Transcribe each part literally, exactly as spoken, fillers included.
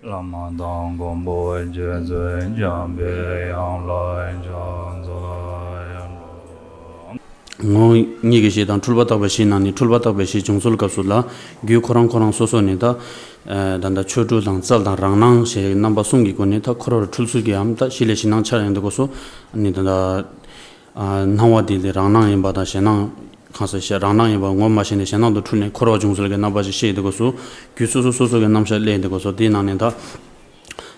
བླ་མ་དང་མགོན་པོ་རྗེ་བཙུན་འཇམ་པའི་དབྱངས་ལ་ཕྱག་འཚལ་ལོ། ངོ་བོ་ཉིད་ཀྱི་གཞི་དང་འཁྲུལ་པ་དག་པའི་གཞི་ནང་ནས་འཁྲུལ་པ་དག་པའི་གཞི་བྱུང་ཚུལ་སྐབས་སུ་ལ། རྒྱུད་ཁོ་རང་ཁོ་རང་སོ་སོ་ནས་ད། ད་ལྟ་ཆོ་འཕྲུལ་དང་རྩལ་དང་རང་སྣང་ཞེས་རྣམ་པ་གསུམ་གྱི་སྒོ་ནས་ད་འཁོར་བར་འཁྲུལ་ཚུལ་གྱི་འམ་ད་གཞི་ལས་གཞི་སྣང་འཆར་ཡོང་དུས་སྐབས་སུ། ནི་ད་ལྟ། སྣང་བ་དེ་ལས་རང་སྣང་ཡིན་པ་དང་གཞན་སྣང་། གང་ཟག་གཞན་རང་སྣང་ཡིན་པ་ངོ་མ་ཤེས་ནས་གཞན་སྣང་དུ་འཁྲུལ་ནས་འཁོར་བ་བྱུང་ཚུལ་གྱི་རྣམ་པ་ཞིག་བཤད་དེ་གོ་སོ། རྒྱུད་སོ་སོ་སོ་སོ་གི་རྣམ་གཞག་ལས་དེ་གོ་སོ་དེའི་ནང་ནས་ད།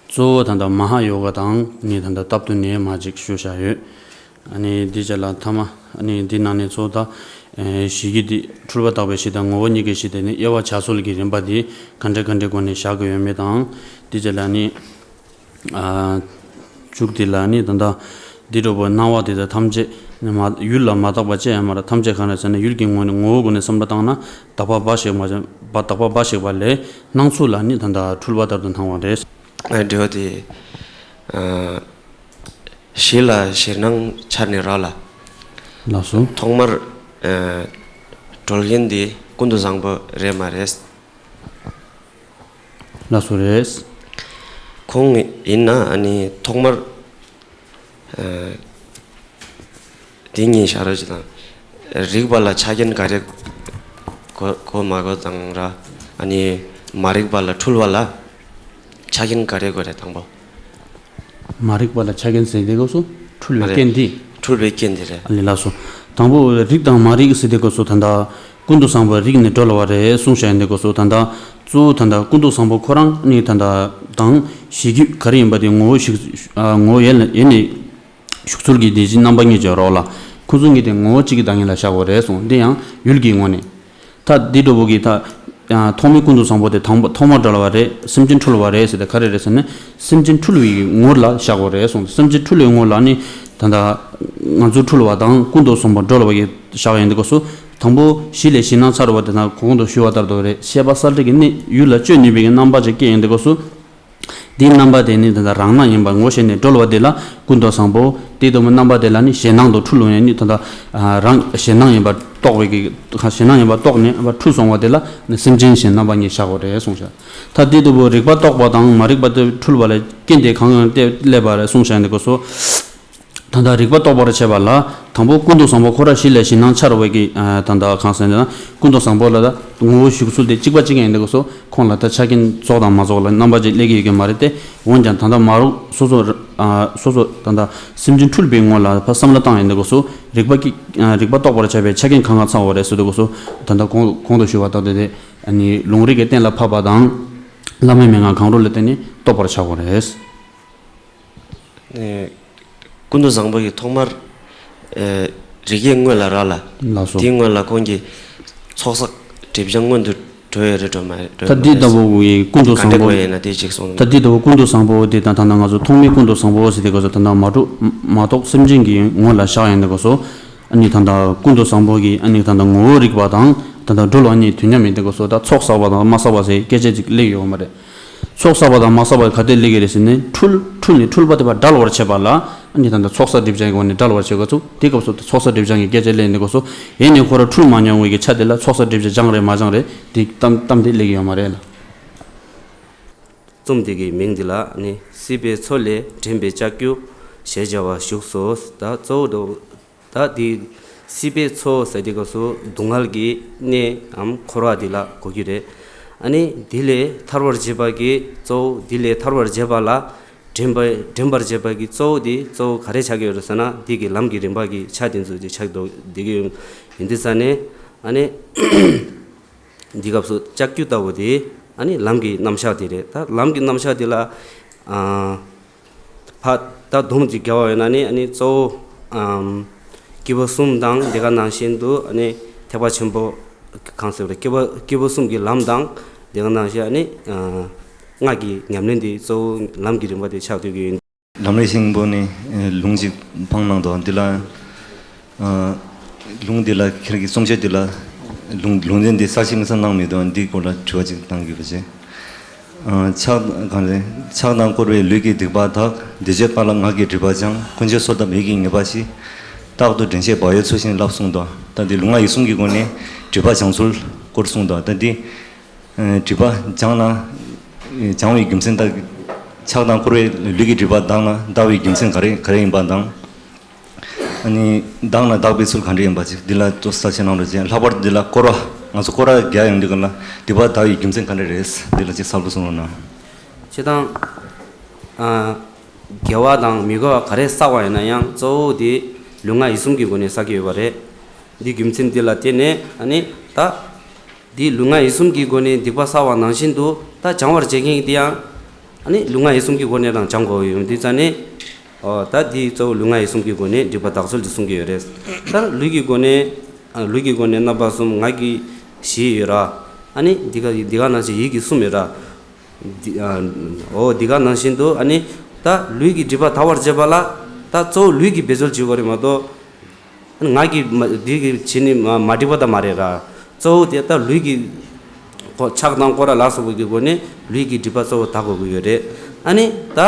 གཙོ་བོ་ད་ལྟ་མ་ཧཱ་ཡོ་ག་དང་ནི་ད་ལྟ་སྟབས་བསྟུན་ནས་མ་ཅིག་ཞུ་བྱ་ཡོད། ཨ་ནི་འདི་བྱ་ལ་ཐ་མ་ཨ་ནི་འདི་ནང་ནས་གཙོ་བོ་ད། གཞི་རྒྱུད་འདི་འཁྲུལ་པ་དག་པའི་གཞི་དང་ངོ་བོ་ཉིད་ཀྱི་གཞི་དེ་ནི་དབྱེ་བ་བྱ་ཚུལ་གྱི་རིམ་པ་འདི་ག་འདྲ་ག་འདྲའི་སྒོ་ནས་བཞག་གི་ཡོད་མེད་དང་། འདི་བྱ་ལ་ནི། མཇུག་དེ་ལ་ནི་ད་ལྟ་འདི་འདྲ་བོ་སྣང་བ་དེ་དག་ཐམས་ཅད་ནི་མ་ཡུལ་ལ་མ་དག་པ་ཅི་ཡང་མ་རེད། ཐམས་ཅད་གང་རེད་ཟེར་ན་ཡུལ་གྱི་ངོས་ནས་ངོ་བོའི་སྒོ་ནས་བསམ་བློ་བཏང་ན་དག་པ་འབའ་ཞིག་མ་དག་པ་འབའ་ཞིག་པ་ལས་སྣང་ཚུལ་ལ་ནི་ད་ལྟ་འཁྲུལ་པ་ལྟར་དུ་སྣང་བ་རེད། འབྲེལ་བ་དེ། གཞི་ལ་གཞིར་སྣང་འཆར་ནས་རག་ལ། ལགས་སོ། ཐོག་མར། གྲོལ་མཁན་དེ་ཀུན་ཏུ་བཟང་པོ་རེད་མ་རེད། ལགས་སོ་རེད། ཁོང་ཡིན་ན་ཨ་ནི་ཐོག་མར། དེ་གཉིས་བཞག་རོགས་ཅིག་དང་། རིག་པ་ལ་ཆ་རྐྱེན་ག་རེ་དགོས་དགོས་མ་དགོས་དང་ར། ཨ་ནི་མ་རིག་པ་ལ་འཁྲུལ་བ་ལ་ཆ་རྐྱེན་ག་རེ་དགོས་རེད་དང་པོ། མ་རིག་པ་ལ་ཆ་རྐྱེན་ཟེར་དེ་གོ་སོ་འཁྲུལ་བའི་རྐྱེན་དེ། འཁྲུལ་བའི་རྐྱེན་དེ་རེད། ཨ་ལེ་ལགས་སོ། དང་པོ་རིག་དང་མ་རིག་ཟེར་དེ་གོ་སོ་ད་ལྟ། ཀུན་ཏུ་བཟང་པོ་རིག་ནས་གྲོལ་བ་རེད་གསུངས་བཞག་ཡིན་དེ་གོ་སོ་ད་ལྟ། གཙོ་བོ་ད་ལྟ་ཀུན་ཏུ་བཟང་པོ་ཁོ་རང་ནི་ད་ལྟ་དང་གཞི་རྒྱུད་ག་རེ་ཡིན་པ་དེ་ངོ་བོ་ཞིག་ངོ་བོ་ཡེ་ནས་ཡེ་ནས་ཞུགས་ཚུལ་གྱི་དེ་བཞིན་རྣམ་པ་གཉིས་ཀྱི་རོགས་ལ་ཁོ་ཚོ་གཉིས་དེ་ངོ་བོ་གཅིག་གི་བདག་ཉིད་ལ་བཞག་དགོས་རེད་གསུངས་འདི་ཡང་ཡུལ་གྱི་ངོ་ནས། ད་འདི་འདྲ་བོ་གི་ད། ཐོག་མའི་ཀུན་ཏུ་བཟང་པོ་དེ་དང་པོ་ཐོག་མར་གྲོལ་བ་རེད་སེམས་ཅན་འཁྲུལ་བ་རེད་ཟེར་ཏེ་ག་རེ་རེད་ཟེར་ན། སེམས་ཅན་འཁྲུལ་བའི་ངོར་ལ་བཞག་དགོས་རེད་གསུངས་སེམས་ཅན་འཁྲུལ་བའི་ངོར་ལ་ནི། ད་ལྟ། ང་ཚོ་འཁྲུལ་བ་དང་ཀུན་ཏུ་བཟང་པོ་གྲོལ་བ་གི་བཞག་ཡོང་དུས་སྐབས་སུ། དང་པོ་གཞི་ལས་གཞི་སྣང་འཆར་བ་དེ་དང་གོང་དུ་ཞུས་པ་ལྟར་དུ་རེད་ཤེས་པ་གསལ་འགྲིབ་ཀྱི་གནས་ཡུལ་ལ་དཔྱོད་ནུས་པའི་རྣམ་པ་ཅིག་སྐྱེ་ཡོང་དུས་སྐབས་སུ། འདིའི་རྣམ་པ་དེ་ནི་ད་ལྟ་རང་སྣང་ཡིན་པ་ངོ་ཤེས་ནས་གྲོལ་བ་དེ་ལ་ཀུན་ཏུ་བཟང་པོ་དེ་ལྟ་བུ་རྣམ་པ་དེ་ལ་ནི་གཞན་སྣང་དུ་འཁྲུལ་འོང་ཡང་ནི་ད་ལྟ་རང་གཞན་སྣང་ཡིན་པ་རྟོགས་པའི་གི་གཞན་སྣང་ཡིན་པ་རྟོགས་ནས་འཁྲུལ་སོང་བ་དེ་ལ་ནི་སེམས་ཅན་གཞན་རྣམ་པ་གཉིས་བཞག་དགོས་རེད་གསུངས་ཤག་ད་དེ་ལྟ་བུ་རིག་པ་རྟོགས་པ་དང་མ་རིག་པ་དེ་འཁྲུལ་བ་ལ་རྐྱེན་དེ་གང་ཡང་སྟེ་སླེབས་པ་རེད་གསུངས་ཤག་འདི་སྐབས་སུ། ད་ལྟ་རིག་པ་རྟོགས་པར་བྱེད་པ་ལ་དང་པོ་ཀུན་ཏུ་བཟང་པོ་ཁོ་ར་གཞི་ལས་གཞི་སྣང་འཆར་བའི་གི་ད་ལྟ་གང་ཟེར་ན་ཀུན་ཏུ་བཟང་པོ་ལ་ད་ངོ་བོ་ཞུགས་ཚུལ་དེ་གཅིག་པ་གཅིག་ཡིན་འདི་སྐབས་སུ་ཁོང་ལ་ད་ཆ་རྐྱེན་རྫོགས་དང་མ་རྫོགས་ལ་རྣམ་པ་ཅིག་སླེབས་ཀྱི་ཡོད་ཀྱི་མ་རེད་དེ། འོན་ཀྱང་ད་ལྟ་མ་རུ་སོ་སོ་སོ་སོ་ད་ལྟ་སེམས་ཅན་འཁྲུལ་པའི་ངོ་ལ་ཕར་བསམ་བློ་བཏང་ཡོང་དུས་སྐབས་སུ་རིག་པ་ཀྱི་རིག་པ་རྟོགས་པར་བྱ་བའི་ཆ་རྐྱེན་གང་གང་ཚང་བ་རེད་ཟེར་དུས་སྐབས་སུ་ད་ལྟ་གོང་གོང་དུ་ཞུས་པ་ལྟར་དུ་དེ་ནི་ལུང་རིགས་ཀྱི་གཏན་ལ་ཕབ་པ་དང་། བླ་མའི་མན་ངག་གང་རུང་ལ་བརྟེན་ནས་རྟོགས་པར་བྱ་དགོས་རེད། ཀུན་ཏུ་བཟང་པོ་ཡི་ཐོག་མར། རིགས་ཀྱི་དངོས་ལ་རག་ལ། ལགས་སོ། དེའི་སྔོན་ལ་ཁོང་གིས་ཚོགས་བསགས་སྒྲིབ་སྦྱང་སྔོན་དུ་འགྲོ་ཡོད་རེད་འགྲོ་མ་རེད་འགྲོ་ད་འདི་ལྟ་བུ་ཡི་ཀུན་ཏུ་ག་བཟང་འདྲ་པོ་དགོས་ཡིན་ན་དེ་གཅིག་གསུངས། ད་འདི་ལྟ་བུ་ཀུན་ཏུ་བཟང་པོ་དེ་དང་ད་ལྟ་ང་ཚོ་ཐོག་མའི་ཀུན་ཏུ་བཟང་པོ་ཟེར་དེ་ག་ཚོད་ད་ལྟ་མ་གྲུབ་མ་རྟོགས་སེམས་ཅན་གྱི་ངོ་ལ་བཞག་ཡོང་དེ་ག་ཚོད། ཨ་ནི་ད་ལྟ་ཀུན་ཏུ་བཟང་པོ་གི་ཨ་ནི་ད་ལྟ་ངོ་བོ་རིག་པ་དང་ད་ལྟ་གྲོལ་བ་གཉིས་དུས་མཉམ་ཡིན་དེ་ག་ཚོད་ད་ཚོགས་བསགས་པ་དང་མ་བསགས་པ་ཟེར་སྐད་ཆ་ཅིག་སླེབས་ཡོད་མ་རེད། ཚོགས་བསགས་པ་དང་མ་བསགས་པ་ག་དེ་སླེབས་ཀྱི་རེད་ཟེར་ནས་འཁྲུལ་འཁྲུལ་ནས་འཁྲུལ་པ་དེ་ཕར་བསྒྲལ་བར་བྱེད་པ་ལ་ཨ་ནི་ད་ལྟ་ཚོགས་བསགས་སྒྲིབ་སྦྱང་གི་སྒོ་ནས་བསྒྲལ་བར་བྱེད་དགོས་ཚུལ་དེ་སྐབས་སུ་ཚོགས་བསགས་སྒྲིབ་སྦྱང་གི་སྐད་ཆ་སླེབས་ནས་གོ་སོ། ཡེ་ནས་ཁོ་ར་འཁྲུལ་མ་མྱོང་བའི་གི་ཆ་དེ་ལ་ཚོགས་བསགས་སྒྲིབ་སྦྱང་སྦྱང་རེད་མ་སྦྱང་རེད་དེ་གཏམ་གཏམ་དེ་སླེབས་ཀྱི་ཡོད་མ་རེད་ལ། རྩོམ་དེ་གི་མིང་འདི་ལ་ནི་སྲིད་པའི་མཚོ་ལས་འདྲེན་པའི་ལྕགས་ཀྱུ་ཞེས་བྱ་བ་བཞུགས་སོ། ད་གཙོ་བོ་འདུག་ད་འདི་སྲིད་པའི་མཚོ་ཟེར་དུས་སྐབས་སུ་སྡུག་བསྔལ་གྱི་གནས་འམ་འཁོར་བ་འདི་ལ་གོ་རྒྱུ་རེད། ཨ་ནི་འདི་ལས་ཐར་བར་བྱེད་པ་གི་གཙོ་བོ་འདི་ལས་ཐར་བར་བྱེད་པ་ལ་འདྲེན་པ་འདྲེན་པར་བྱེད་པ་གི་གཙོ་བོ་འདི་གཙོ་བོ་ག་རེ་ཆགས་ཀྱི་ཡོད་རེད་ཟེར་ན་འདི་གི་ལམ་གྱི་རིམ་པ་གི་ཆ་དེ་ཚོ་ཅིག་ཆགས་འདུག་འདི་གི་ཡིན་དུས་ས་ནས་ཨ་ནི་འདི་སྐབས་སུ་ལྕགས་ཀྱུ་ལྟ་བུ་དེ་ཨ་ནི་ལམ་གྱི་རྣམ་གཞག་དེ་རེད། ད་ལམ་གྱི་རྣམ་གཞག་དེ་ལ་ཨ། ཕ་ད་སྡོམ་གཅིག་རྒྱབ་པ་ཡོད་ན་ནི་ཨ་ནི་གཙོ་བོ་ཨམ་སྐྱེས་བུ་གསུམ་དང་དེ་ག་ནང་བཞིན་དུ་ཨ་ནི་ཐེག་པ་ཆེན་པོ་གང་ཟེར་བ་རེད་སྐྱེས་བུ་སྐྱེས་བུ་གསུམ་གྱི་ལམ་དང་དེ་ག་ནང་བཞིན་ཨ་ནི་ཨ་སྔགས་ཀྱི་ཉམས་ལེན་དེ་གཙོ་བོ་ལམ་གྱི་རིམ་པ་དེ་ཆགས་སྡོད་ཀྱི་ཡོད། ལམ་རིམ་ཤིང་པོ་ནི་ལུང་གཅིག་འཕངས་གནང་དོ་འདི་ལ། ལུང་འདི་ལ་ཁྱེད་ཀྱི་གསུང་བཤད་འདི་ལ་ལུང་ལུང་ཚན་འདི་གསལ་བཤད་མི་ས་གནང་མི་འདུག་འདིའི་སྐོར་ལ་དྲི་བ་ཅིག་གཏང་གི་བྱས། ཕྱག་གང་རེད། ཕྱག་དང་བསྐོར་བས་ལུས་ཀྱི་སྡིག་པ་དག་འདི་བྱས་པ་ལ་ངག་གི་སྒྲིབ་པ་སྦྱང་། ཀུན་སྤྱོད་གསོལ་གདབ་ཡིད་ཀྱི་ངེས་པ་ཞིག་རྟག་ཏུ་དྲན་བྱས་བག་ཡོད་ཚུལ་བཞིན་བསླབ་གསུངས་དོ། ད་འདི་ལུང་ལྔ་ཡིག་གསུམ་གྱི་སྒོ་ནས་སྒྲིབ་པ་སྦྱང་ཚུལ་སྐོར་གསུངས་དོ། ད་འདི། སྒྲིབ་པ་སྦྱང་ན། སྦྱང་བའི་རྒྱུ་མཚན་དང་། ཕྱག་དང་བསྐོར་བས་ལུས་ཀྱི་སྒྲིབ་པ་དག་ན་དག་པའི་རྒྱུ་མཚན་ག་རེ་ག་རེ་ཡིན་པ་དང་། ཨ་ནི་དག་ན་དག་པའི་ཚུལ་ག་འདྲ་ཡིན་པ་ཅིག་འདི་ལ་ཅོག་ས་ཆེ་གནང་རོགས་བྱས། ལྷག་པར་འདི་ལ་བསྐོར་བ། ང་ཚོ་བསྐོར་བ་རྒྱག་ཡོང་དུས་སྒང་ལ་སྒྲིབ་པ་དག་པའི་རྒྱུ་མཚན་ག་འདྲ་རེད། འདི་ལ་ཅིག་གསལ་པོ་གསུང་རོགས་གནང་། སྤྱིར་བཏང་། ཨ། དགེ་བ་དང་མི་དགེ་བ་ག་རེ་བསགས་པ་ཡིན་ན་ཡང་གཙོ་བོ་དེ་ལུས་ངག་ཡིད་གསུམ་གྱི་སྒོ་ནས་བསགས་ཀྱི་ཡོད་པ་རེད། འདི་རྒྱུ་མཚན་འདི་ལ་བརྟེན་ནས་ཨ་ནི་ད། འདི་ལུས་ངག་ཡིད་གསུམ་གྱི་སྒོ་ནས་སྡིག་པ་བསགས་པ་ནང་བཞིན་དུ་ད་སྦྱང་བར་བྱེད་མཁན་དེ་ཡང་ཨ་ནི་ལུས་ངག་ཡིད་གསུམ་གྱི་སྒོ་ནས་རང་སྦྱང་དགོས་ཡོད་འདི་ཙ་ནས། ཨོ་ད་འདི་གཙོ་བོ་ལུས་ངག་ཡིད་གསུམ་གྱི་སྒོ་ནས་སྒྲིབ་པ་དག་ཚུལ་དེ་གསུང་གི་ཡོད་རེད། ད་ལུས་ཀྱི་སྒོ་ནས། ཨ། ལུས་ཀྱི་སྒོ་ནས་རྣམ་པ་གསུམ། ངག་གི་བཞི་ཡོད་ར། ཨ་ནི་འདི་ག་འདི་ག་ནང་བཞིན་ཡིད་ཀྱི་གསུམ་ཡོད་ར། འདི། ཨ། འོ་འདི་ག་ནང་བཞིན་དུ་ཨ་ནི་ད་ལུས་ཀྱི་སྒྲིབ་པ་དག་པར་བྱེད་པ་ལ་ད་གཙོ་བོ་ལུས་ཀྱི་འབད་རྩོལ་བྱེད་དགོས་རེད་མ་གཏོགས། ངག་གི་མ་འདི་གི་བྱེད་ནི་མ་མ་འགྲིག་པ་ད་མ་རེད་ར། གཙོ་བོ་དེ་ད་ལུས་ཀྱི་ཁོ་ཕྱག་དང་བསྐོར་ར་ལ་སོགས་པ་གི་སྒོ་ནས་ལུས་ཀྱི་སྒྲིབ་པ་གཙོ་བོ་དག་དགོས་ཀྱི་ཡོད་རེད། ཨ་ནི་ད་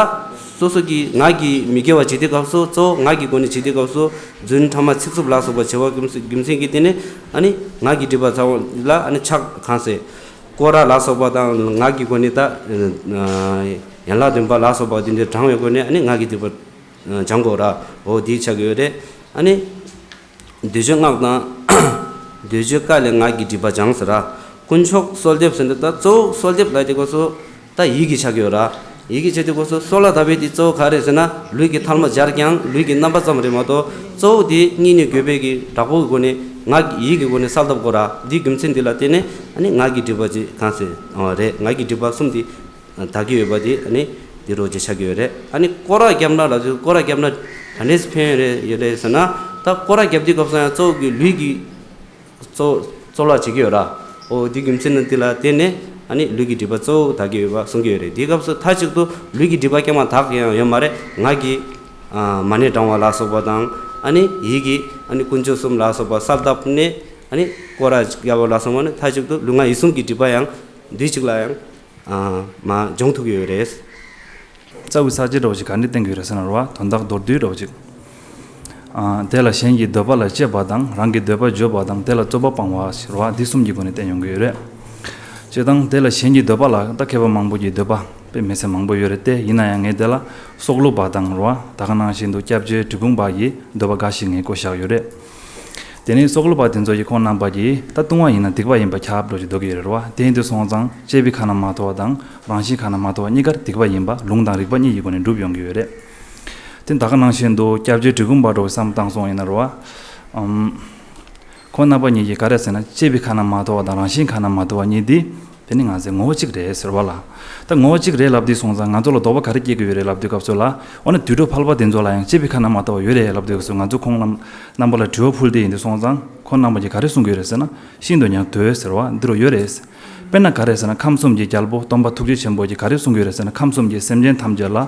སོ་སོ་གི་ངག་གི་མི་དགེ་བ་བྱེད་དུས་སྐབས་སུ་གཙོ་བོ་ངག་གི་སྒོ་ནས་བྱེད་དུས་སྐབས་སུ་རྫུན་ཕྲ་མ་ཚིག་རྩུབ་ལ་སོགས་པ་བྱེད་པ་རྒྱུ་མཚན་རྒྱུ་མཚན་གྱིས་བརྟེན་ནས་ཨ་ནི་ངག་གི་སྒྲིབ་པ་ཚང་ལ་ཨ་ནི་ཕྱག་གང་ཟེར་བསྐོར་ར་ལ་སོགས་པ་དང་ངག་གི་སྒོ་ནས་ད་ཡན་ལག་བདུན་པ་ལ་སོགས་པ་དེ་འདྲའི་དྲང་བའི་སྒོ་ནས་ཨ་ནི་ངག་གི་སྒྲིབ་པ་སྦྱང་དགོས་ར། འོ་དེ་ཆགས་ཀྱི་ཡོད་རེད། ཨ་ནི། འདོད་སྤྱོད་སྔགས་དང་། འདོད་སྤྱོད་བཀའ་ལས་ངག་གི་སྒྲིབ་པ་སྦྱང་ཟེར་ར། དཀོན་མཆོག་གསོལ་འདེབས་ཟེར་འདི་ད་གཙོ་བོ་གསོལ་འདེབས་ལ་དེ་སྐབས་སུ་ད་ཡིད་ཀྱི་ཆགས་ཀྱི་ཡོད་ར། ཡིད་ཀྱི་ཆགས་དུས་སྐབས་སུ་གསོལ་བ་བཏབ་པའི་དེ་གཙོ་བོ་ག་རེ་ཟེར་ན་ལུས་ཀྱི་ཐལ་མོ་སྦྱར་ཀྱང་ལུས་ཀྱི་རྣམ་པ་ཙམ་རེད་མ་གཏོགས་གཙོ་བོ་དེ་སྙིང་ནས་དགོས་པའི་གི་དྲག་པོའི་སྒོ་ནས་ངག་ཡིད་ཀྱི་སྒོ་ནས་གསལ་བཏབ་དགོས་ར། འདིའི་རྒྱུ་མཚན་འདི་ལ་བརྟེན་ནས་ཨ་ནི་ངག་གི་སྒྲིབ་པ་ཅིག་གང་ཟེར་རེད། ངག་གི་སྒྲིབ་པ་གསུམ་དེ། དག་གི་ཡོད་པ་དེ་ཨ་ནི་དེ་རོ་ཇེ་ཆགས་ཀྱི་ཡོད་རེད། ཨ་ནི་སྐོར་ར་བརྒྱབ་ན་ལབ་དུས་སྐོར་ར་བརྒྱབ་ན་ག་འདྲས་ཕན་ཡོད་རེད་ཡོད་རེད་ཟེར་ན། ད་སྐོར་ར་བརྒྱབ་དུས་སྐབས་སུ་ཡང་གཙོ་བོ་གི་ལུས་ཀྱི་གཙོ་གཙོ་བོ་ལ་བྱེད་ཀྱི་ཡོད་ར། འོ་དེ་རྒྱུ་མཚན་ནི་དེ་ལ་བརྟེན་ནས་ཨ་ནི་ལུས་ཀྱི་སྒྲིབ་པ་གཙོ་བོ་དག་གི་ཡོད་པ་གསུང་གི་ཡོད་རེད། དེའི་སྐབས་སུ་མཐའ་གཅིག་ཏུ་ལུས་ཀྱི་སྒྲིབ་པ་སྐྱེ་མ་དག་གི་ཡང་ཡོད་མ་རེད། ངག་གི་ཨ་མ་ཎི་བགྲང་བ་ལ་སོགས་པ་དང་ཨ་ནི་ཡིད་ཀྱི་ཨ་ནི་དཀོན་མཆོག་གསུམ་ལ་སོགས་པ་གསལ་བཏབ་ནས་ཨ་ནི་སྐོར་ར་བརྒྱབ་པ་ལ་སོགས་པ་ནི་མཐའ་གཅིག་ཏུ་ལུས་ངག་ཡིད་གསུམ་གྱི་སྒྲིབ་པ་ཡང་དུས་གཅིག་ལ་ཡང་། ཨ་མ་སྦྱོང་ཐུབ་ཀྱི་ཡོད་རེད། རྩ་བའི་ས་བཅད་འདྲ་བོ་ཞིག་ག་འདྲ་བསྟན་གྱི་ཡོད་རེད་ཟེར་ན་རེད་བ། དོན་དག་མདོར་བསྡུས་འདྲ་བོ་ཞིག་ཨ་དེ་ལ་གཞན་གྱི་འདོད་པ་ལ་དཔྱད་པ་དང་རང་གི་འདོད་པ་བརྗོད་པ་དང་དེ་ལ་རྩོད་པ་སྤང་བ་ཞེས་རེད་བ། འདི་གསུམ་གྱི་སྒོ་ནས་བསྟན་ཡོང་གི་ཡོད་རེད། སྤྱིར་བཏང་དེ་ལ་གཞན་གྱི་འདོད་པ་ལ་ད་མཁས་པ་མང་པོ་གྱི་འདོད་པ་དཔེ་མི་སྲིད་མང་པོ་ཡོད་རེད་དེ། ཡིན་ན་ཡང་ངས་དེ་ལ་སྲོག་བླུ་བ་དང་རེད་བ། ད་ག་ནང་བཞིན་དུ་སྐྱབས་རྗེ་འབྲི་གུང་པ་ཡི་འདོད་པ་འགའ་ཞིག་ངས་བཀོད་བཞག་ཡོད་རེད། དེ་ནས་སྲོག་བླུ་བ་དེ་ཚོ་ཡིས་ཁོང་རྣམ་པ་གིས་ད་ལྟུང་བ་ཡིན་ན་སྡིག་པ་ཡིན་པ་ཁྱབ་འགྲོ་ཞིག་འདོད་ཀྱི་ཡོད་རེད་བ། དེ་ཡིན་དུས་སོང་ཙང་དཔྱད་པའི་ཁ་ན་མ་ཐོ་བ་དང་རང་བཞིན་ཁ་ན་མ་ཐོ་བ་གཉིས་ཀར་སྡིག་པ་ཡིན་པ་ལུང་དང་རིགས་པ་གཉིས་ཀྱི་སྒོ་ནས་སྒྲུབ་ཡོང་གི་ཡོད་རེད། དེ་ད་ག་ནང་བཞིན་དུ་སྐྱབས་རྗེ་འབྲི་གུང་པ་འདྲ་བོ་བསམ་བཏང་སོང་ཡིན་ན་རེད་བ། ཨམ། ཁོང་རྣམ་པ་གཉིས་ཀྱིས་ག་རེ་ཟེར་ན་དཔྱད་པའི་ཁ་ན་མ་ཐོ་བ་དང་རང་བཞིན་ཁ་ན་མ་ཐོ་བ་གཉིས་འདི། དེ་ནི་ང་ཚོའི་ངོ་བོ་གཅིག་རེད་ཟེར་བ་ལ། ད་ངོ་བོ་གཅིག་རེད་ལབ་དུས་སོང་ཙང་ང་ཚོ་ལ་དོགས་པ་ག་རེ་སྐྱེ་གི་ཡོད་རེད་ལབ་དུས་སྐབས་སུ་ལ། འོ་ན་དུད་འགྲོ་ཕལ་པ་དེ་ཚོ་ལ་ཡང་དཔྱད་པའི་ཁ་ན་མ་ཐོ་བ་ཡོད་རེད་ལབ་དུས་སྐབས་སུ་ང་ཚོ་ཁོང་རྣམ་རྣམ་པ་ལ་དྲི་བ་ཕུལ་དེ་ཡིན་དུས་སོང་ཙང་ཁོང་རྣམ་པ་གྱིས་ག་རེ་གསུང་གི་ཡོད་རེད་ཟེར་ན་ཤིན་ཏུ་ཡང་དོད་ཟེར་བ་འདི་རུ་ཡོད་རེད། དཔེར་ན་ག་རེ་ཟེར་ན་ཁམས་གསུམ་གྱི་རྒྱལ་པོ་སྟོན་པ་ཐུགས་རྗེ་ཆེན་པོ་གྱིས་ག་རེ་གསུང་གི་ཡོད་རེད་ཟེར་ན་ཁམས་གསུམ་གྱི་སེམས་ཅན་ཐམས་ཅད་ལ།